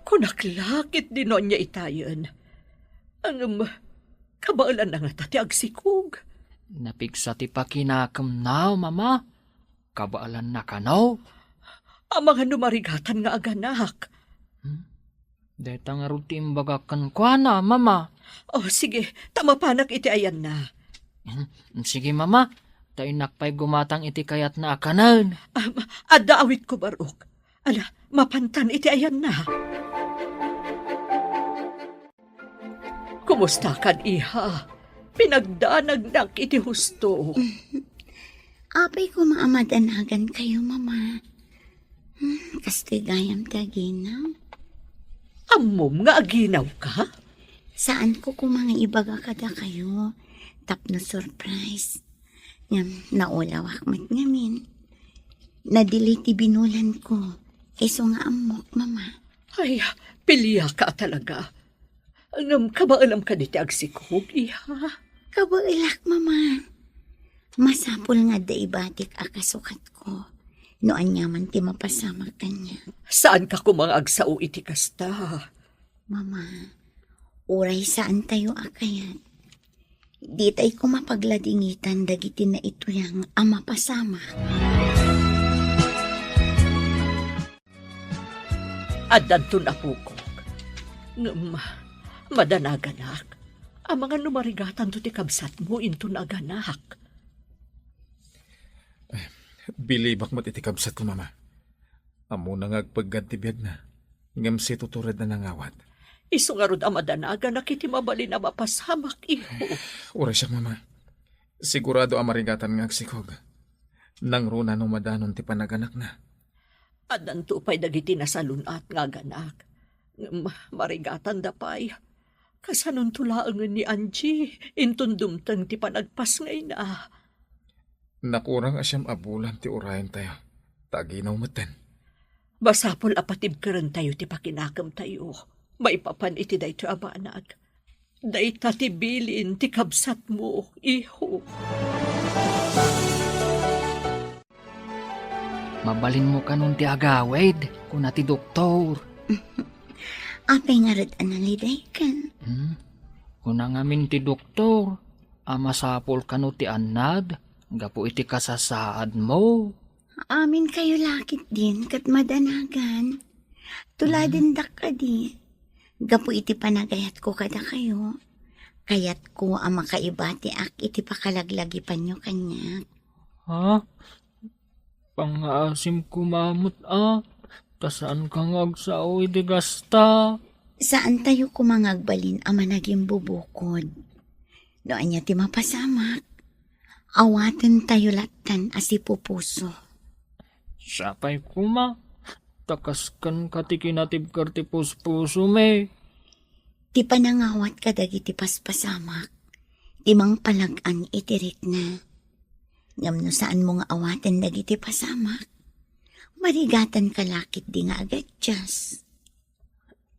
kunak la ketdi no ania itayen. Ngem, kabaelanna ngata ti agsikog? Napigsa ti pakinakemna, Mama. Kabaelanna kano? Amangan no marigatan nga aganak. Hmm? Dayta ngarud ti imbagak kenkuana, Mama. Oh, sige, ta mapanak iti ayanna. Hmm, sige, Mama. Ta innak pay gumatang iti kayatna a kanen. Am, adda awitko, Barok. Ala, mapantan iti ayanna. Kumustakan, iha? Pinagdanagnak iti husto. Apay koma a madanagankayo, Mama. Hmm, kastoy gayam ti aginaw. Ammom nga aginawka? Saanko koma nga ibaga kadakayo tapno surprise. Ngem naulawak met ngamin. Nadili ti binulanko. Isu nga ammok, Mama. Ay, piliaka talaga. Ngem kabaelam kadi ti agsikog, iha? Kabaelak, Mama. Masapul nga adda ibatik a kasukatko no aniaman ti mapasamak kaniak. Saanka koma nga agsao iti kasta? Mama, uray saantayo a kayat, Ditay koma pagladingitan dagiti naituyang a mapasamak. Addanton, apokok. Ngem, madanaganak. Amangan no marigatanto ti kabsatmo inton aganak. Bilibak met iti kabsatko, Mama. Ammona nga agpeggad ti biagna, ngem situturedna nangawat. Isu ngarud a madanaganak iti mabalin a mapasamak, iho. Uray siak, Mama. Sigurado a marigatan nga agsikog. Nangruna no madanon ti panaganakna. Addanto pay dagiti nasalun-at nga aganak. Ngem marigatanda pay. Kasanonto laengen ni Angie, inton dumteng ti panagpasngayna. Nakurang a siam a bulan ti urayentayo, ta aginaw metten. Masapul a patibkerentayo ti pakinakemtayo maipapan iti daytoy a banag. Dayta ti bilin ti kabsatmo, iho. "Mabalinmo kanon ti agawid," kuna ti doktor. Apay ngarud a nalidaykan? Hmm? Kuna ngamin ti doktor a masapul kano ti annad gapu iti kasasaadmo. Amin kayo lakit din ket madanagan. Tuladendak kadi. Gapu iti panagayatko kadakayo, kayatko a makaibatiak iti pakalaglagipanyo kaniak. Ha? Pangngaasim koma met a, ta saanka nga agsao iti kasta. Saantayo koma nga agbalin a managimbubukod. No ania ti mapasamak, awatentayo lattan a sipupuso. Sapay koma, ta kaskenka ti kinatibker ti puspusomi. Ti panangawat kadagiti paspasamak, ti mangpalag-an iti rikna. Ngem no saanmo nga awaten dagiti pasamak, marigatanka lakit di nga agadias.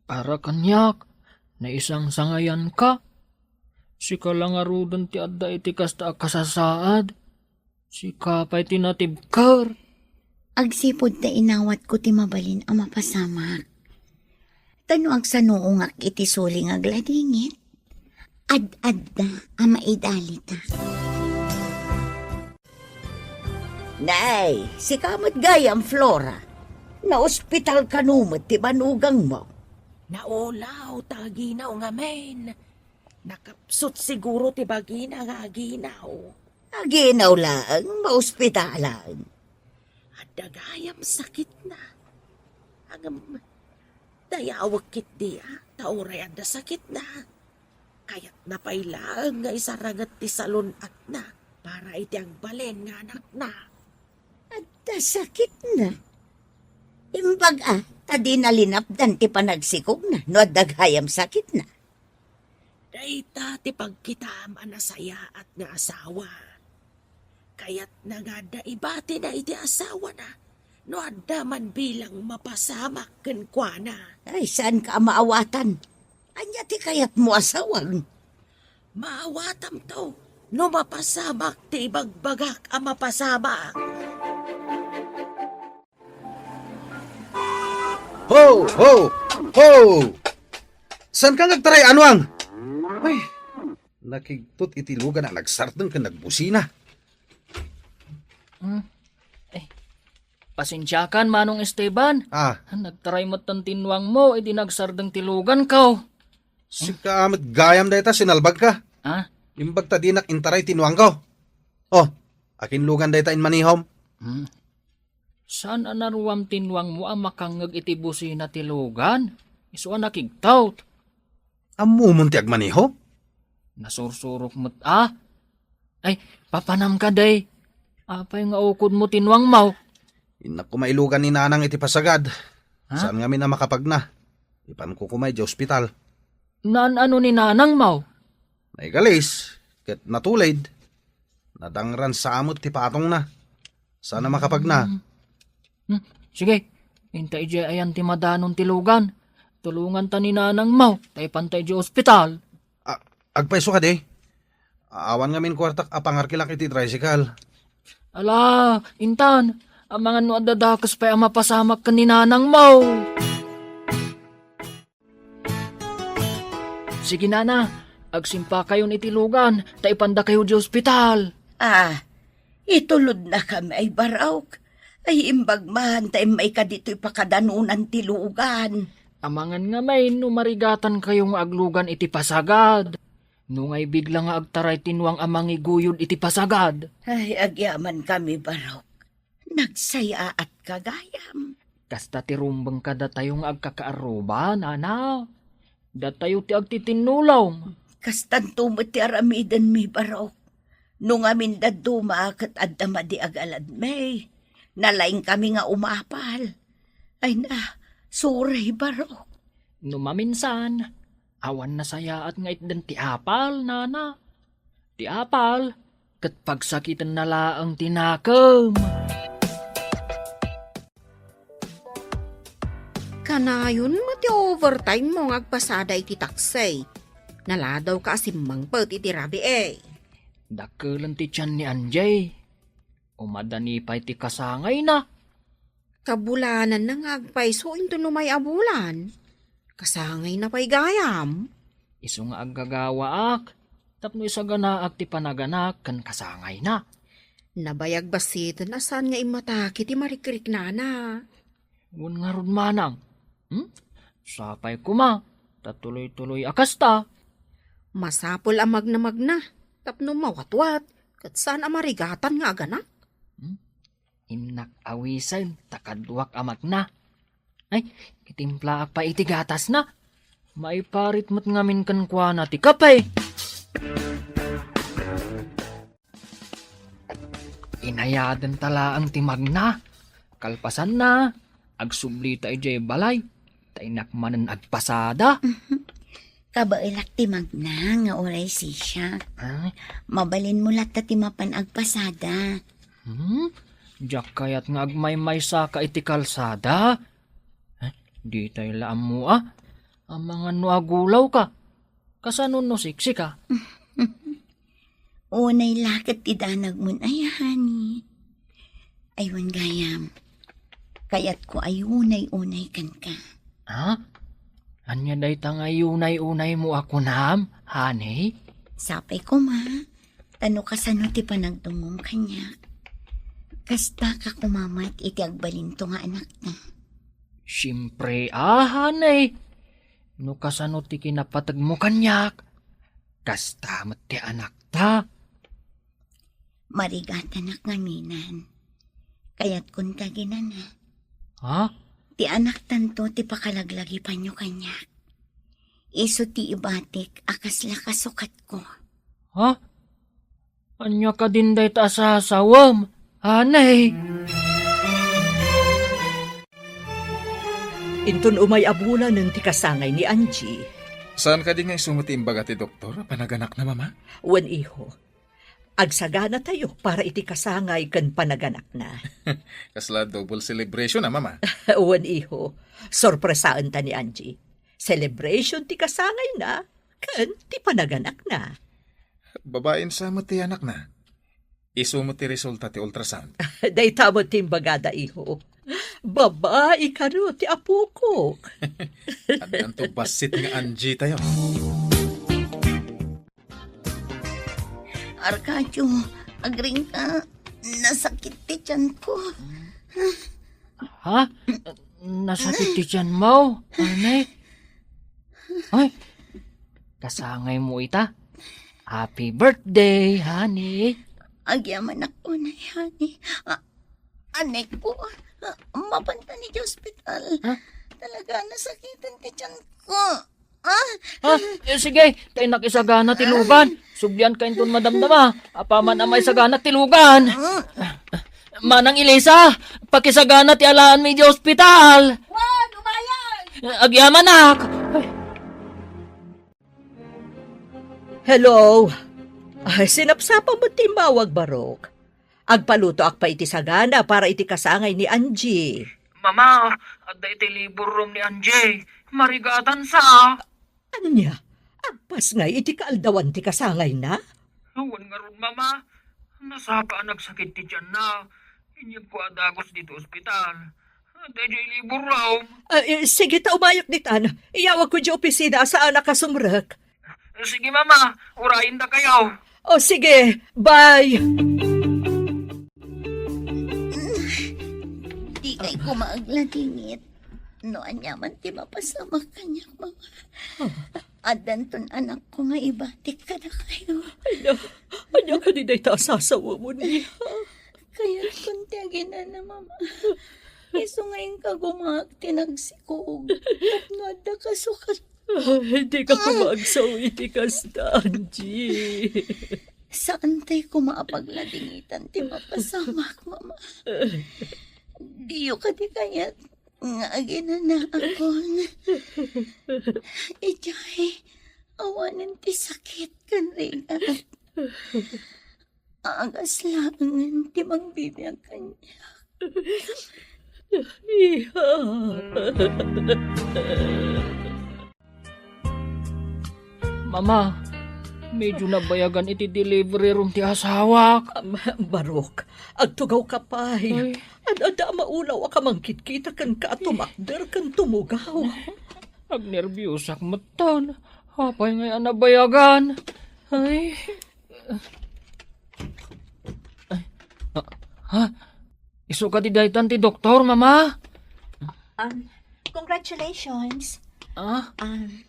Para kaniak, naisangsangayanka. Sika la ngaruden ti adda iti kasta a kasasaad. Sika pay ti natibker. Agsipud ta inawatko ti mabalin a mapasamak. Ta no agsanuongak iti suli nga agladingit, ad-adda a maidalitak. Nay, sika met gayam, Flora. Naospital kano met ti manugangmo? Naulaw ta aginaw ngamin. Nakapsut siguro ti bagina nga aginaw. Aginaw laeng, maospitalan. Adda gayam sakitna. Ngem, dayawek ketdi a, ta uray adda sakitna. Kayatna pay laeng nga isaranget ti salun-atna para iti agbalin nga anakna. Adda sakitna. Imbag a, ta dina linapdan ti panagsikogna no adda gayam sakitna. Dayta ti pagkitaam a nasayaat nga asawa. Kayatna nga adda ibatina iti asawana no adda man bilang mapasamak kenkuana. Ay, saanka a maawatan? Ania ti kayatmo a sawag? Maawatamto no mapasamak ti ibagbagak a mapasamak. Ho, ho, ho! Saanka nga agtaray, Anuang? Ay, nakigtot iti lugan a nagsardeng ken nagbusina. Hmm. Eh, pasensiakan, Manong Esteban. Ah. Nagtaray met ti nuangmo idi nagsardeng ti luganko. Sika met gayam dayta, sinalbagka. Ah? Imbag ta dinak intaray ti nuangko. Oh, akin lugan dayta inmanihom? Hmm. Saan a naruam ti nuangmo a makangngeg iti busina ti lugan? Isu a nakigtot. Ammomon ti agmaneho? Nasursurok met a. Ay, papanam kadi. Apay nga ukodmo ti nuangmo? Innak koma ilugan ni Nanang iti pasagad. Ha? Saan ngamin a makapagna. Ipanko koma idiay ospital. Naan-ano ni Nanangmo? Naigalis, ket natulid. Nadangran sa met ti patongna. Saan a makapagna. Hmm. Hmm. Sige, inta idiay ayan ti madanon ti lugan. Tulonganta ni Nanangmo, ta ipanta idiay ospital. A-, agpayso kadi? Awan ngamin kuartak a pangarkilak iti tricycle. Ala, intan, amangan no adda dakes pay a mapasamak ken ni Nanangmo. Sige, Nana, Agsimpakayon iti lugan, ta ipandakayo di ospital. Ah, itulodnakami ay, Barok. Ay, imbag man, ta immayka ditoy pakadanunan ti lugan. Amangan ngamin no marigatankayo nga aglugan iti pasagad. No ngay bigla nga agtaray ti nuang a mangiguyod iti pasagad. Ay, agyamankami, Barok. Nagsayaatka gayam. Kasta ti rumbeng kadatayo nga agkakaarruba, nana. Datayo ti agtitinnulong. Kastanto met ti aramidenmi, Barok. No ngamin dadduma ket adda madi agaladmi, nalaingkami nga umapal. Ay na, sorry, Barok. No maminsan, awan nasayaat nga itden ti apal, nana. Ti apal, ket pagsakitenna laeng ti nakem. Kanayon met ti overtime mo nga agpasada iti taksi. Naladaw ka a simmangpet iti rabii. Dakkelen ti tian ni Anjay. Umadani pay ti kasangayna. Kabulananna nga agpayso inton umay a bulan. Kasangayna pay gayam. Isu nga aggagawaak tapno isaganaak ti panaganak ken kasangayna. Nabayag bassiten a saan nga immatake ti marikriknana. Wen ngarud manang. Hmm? Sapay koma, ta tuloy-tuloy a kasta. Masapul a magnamagna, tapno mawatwat, ket saan a marigatan nga aganak. Hmm? Innak awisen, ta kaduak a magna. Ay, itimplaak pay iti gatasna. Maiparit met ngamin kenkuana ti kape. Inayadenta laeng ti magna. Kalpasanna, agsublita idiay balay. Ta innak manen agpasada. Kabaelak ti magna nga uray sisiak. Ah? Mabalinmo latta ti mapan agpasada. Hmm? Diak kayat nga agmaymaysaka iti kalsada. Eh, ditay la ammo a. Amangan no agulawka. Kasano no siksika? Unay la ket ti danagmon aya, honey. Ay wen gayam, kayatko a unay-unay kenka. Ha? Ania dayta nga unay-unaymo a kunam, honey? Sapay koma, ta no kasano ti panagdumngom kaniak, kastaka koma met iti agbalinto nga anakta. Siempre a, honey. No kasano ti kinapategmo kaniak, kasta met ti anakta. Marigatanak ngaminan. Kayatkon ta ginana. Ha? Ti anaktanto ti pakalaglagipanyo kaniak. Isu ti ibatik a kasla kasukatko. Ha? Ania kadin dayta a sasawem, honey? Inton umay a bulanen ti kasangay ni Angie. Saan kadi nga isu met ti imbaga ti doktor a panaganakna, Mama? Wen, iho. Agsaganatayo para iti kasangay ken panaganakna. Kasla double celebration a, Mama? Wen, iho. Sorpresaenta ni Angie. Celebration ti kasangayna ken ti panaganakna. Babain sa met ti anakna. Isu met ti resulta ti ultrasound. Dayta met ti imbagada, iho. Babai kano ti apokok. Addanto bassit nga Angie tayo. Arcadio, agringka. Nasakit ti tiyanko. Ha? Nasakit ti tiyanmo, honey? Ay, kasangaymo ita. Happy birthday, honey. Agyamanak unay, honey. Ah, aneko, ah, mapanta iti ospital. Ha? Talaga, nasakiten ti tiyanko. Ah? Ha? Eh, sige, ta innak isagana ti lugan. Sublianka inton madamdama. Apaman a maisagana ti lugan. Manang Elisa, pakisagana ti alaanmi iti ospital. Wan, umayan! Agyamanak! Hello? Ay, sinapsapa met ti immawag, Barok. Agpalutoak pay iti sagana para iti kasangay ni Angie. Mama, adda iti labor room ni Angie. Marigatan sa. Ania? Agpasngay iti kaaldawan ti kasangayna? Awan ngarud, Mama. Nasapa a nagsakit ti tianna. Inyegko a dagus ditoy ospital. Adda idiay labor room. Ah, eh, sige ta umayok ditan. Iyawagko idiay opisina a saanak a sumrek. Sige, Mama. Urayendakayo. O, sige. Bye. Dikay koma agladingit. No aniaman ti mapasamak kaniak, Mama. Addanton anakko nga ibatik kadakayo. Ania, ania kadi dayta a sasawamon, Mia? Kayatkon ti aginana, Mama. Isu nga inka gumaak ti nagsikog. Tapno adda kasukat. Ay, dika koma agsao iti kasta, Angie. Saantay koma a pagladingitan ti mapasamak, Mama. Diyo kadi kayat nga aginanaakon? Idiay, awanen ti sakit ken rigat. Agas laengen ti mangbibiag kaniak. Iha. Mama, medyo nabayagan iti delivery room ti asawak. Am, Barok, agtugawka pay. Ay. Ad-adda a maulaw a kamangkitkita kenka a tumakder ken tumugaw. Agnerbiosak metten. Apay ngay a nabayagan? Ay. Ay. Ah, ha? Isu kadi daytan ti doktor, Mama? Um, congratulations. Ah? Um,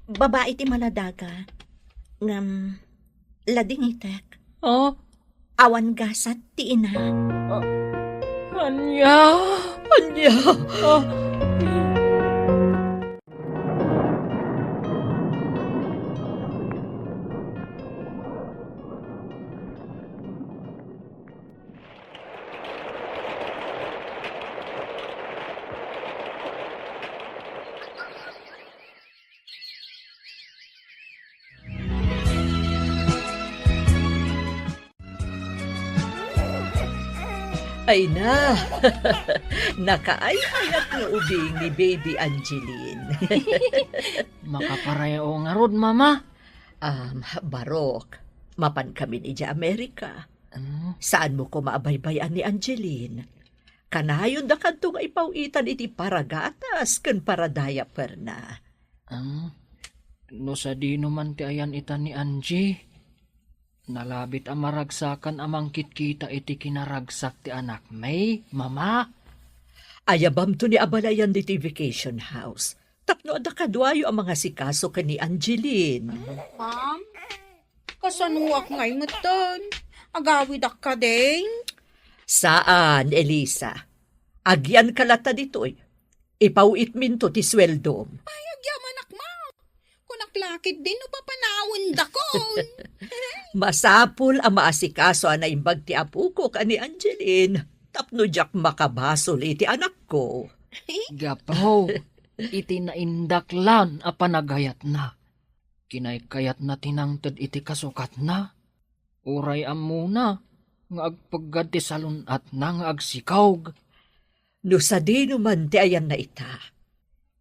babai ti maladaga. Ngem, ladingitek. Ah? Awan gasat ti ina. Ah, ania? Ania? Ah. Ay na, nakaay-ayat nga ubing ni Baby Angeline. Makaparaya ngarud, Mama. Um, Barok, mapan kamin idiay Amerika. Mm. Saanmo koma a baybay-an ni Angeline. Kanayonda kadto nga ipaw-itan iti paragatas ken paradayaperna. Ah, no sadino man ti ayan-itan ni Angie, nalabit a maragsakan a mangkitkita iti kinaragsak ti anakmi, Mama. Ayabamto ni abalayan ditoy vacation house tapno adda kaduayo a mangasikaso ken ni Angeline. Ma'am, kasanoak ngay metten? Agawidak kadi? Saan, Elisa. Agyanka latta ditoy. Ipaw-itminto ti sueldom. Ay, agyamanak, ma. Kunak la ketdi no papanawendakon. Masapul a maasikaso a naimbag ti apok a ni Angeline tapno diak makabasol iti anakko. Gapu iti naindaklan a panagayatna. Kinaykayatna ti nangted iti kasukatna. Uray ammona nga agpeggad ti salun-atna nga agsikog. No sadino man ti ayanna ita,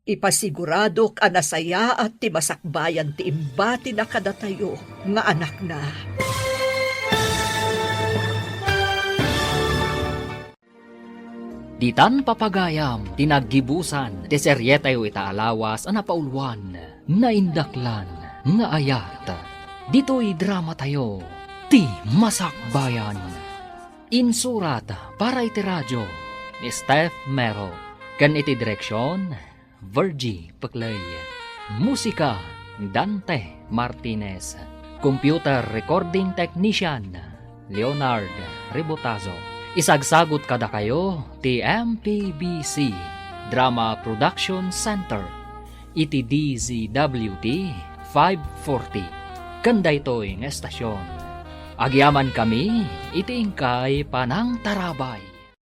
ipasiguradok a nasayaat ti masakbayan ti imbatina kadatayo nga anakna. Ditan papagayam ti naggibusan ti serietayo ita a lawas a napauluan, Naindaklan nga Ayat. Ditoy dramatayo, Ti Masakbayan. Insurat para iti radio ni Steph Mero, ken iti direksion, Virgie Peclay. Musika, Dante Martinez. Computer recording technician, Leonard Rebotazo. Isagsagut kadakayo ti M P B C Drama Production Center iti D Z W T five forty. Ken daytoy nga estasion, agyamankami iti inkay panangtarabay.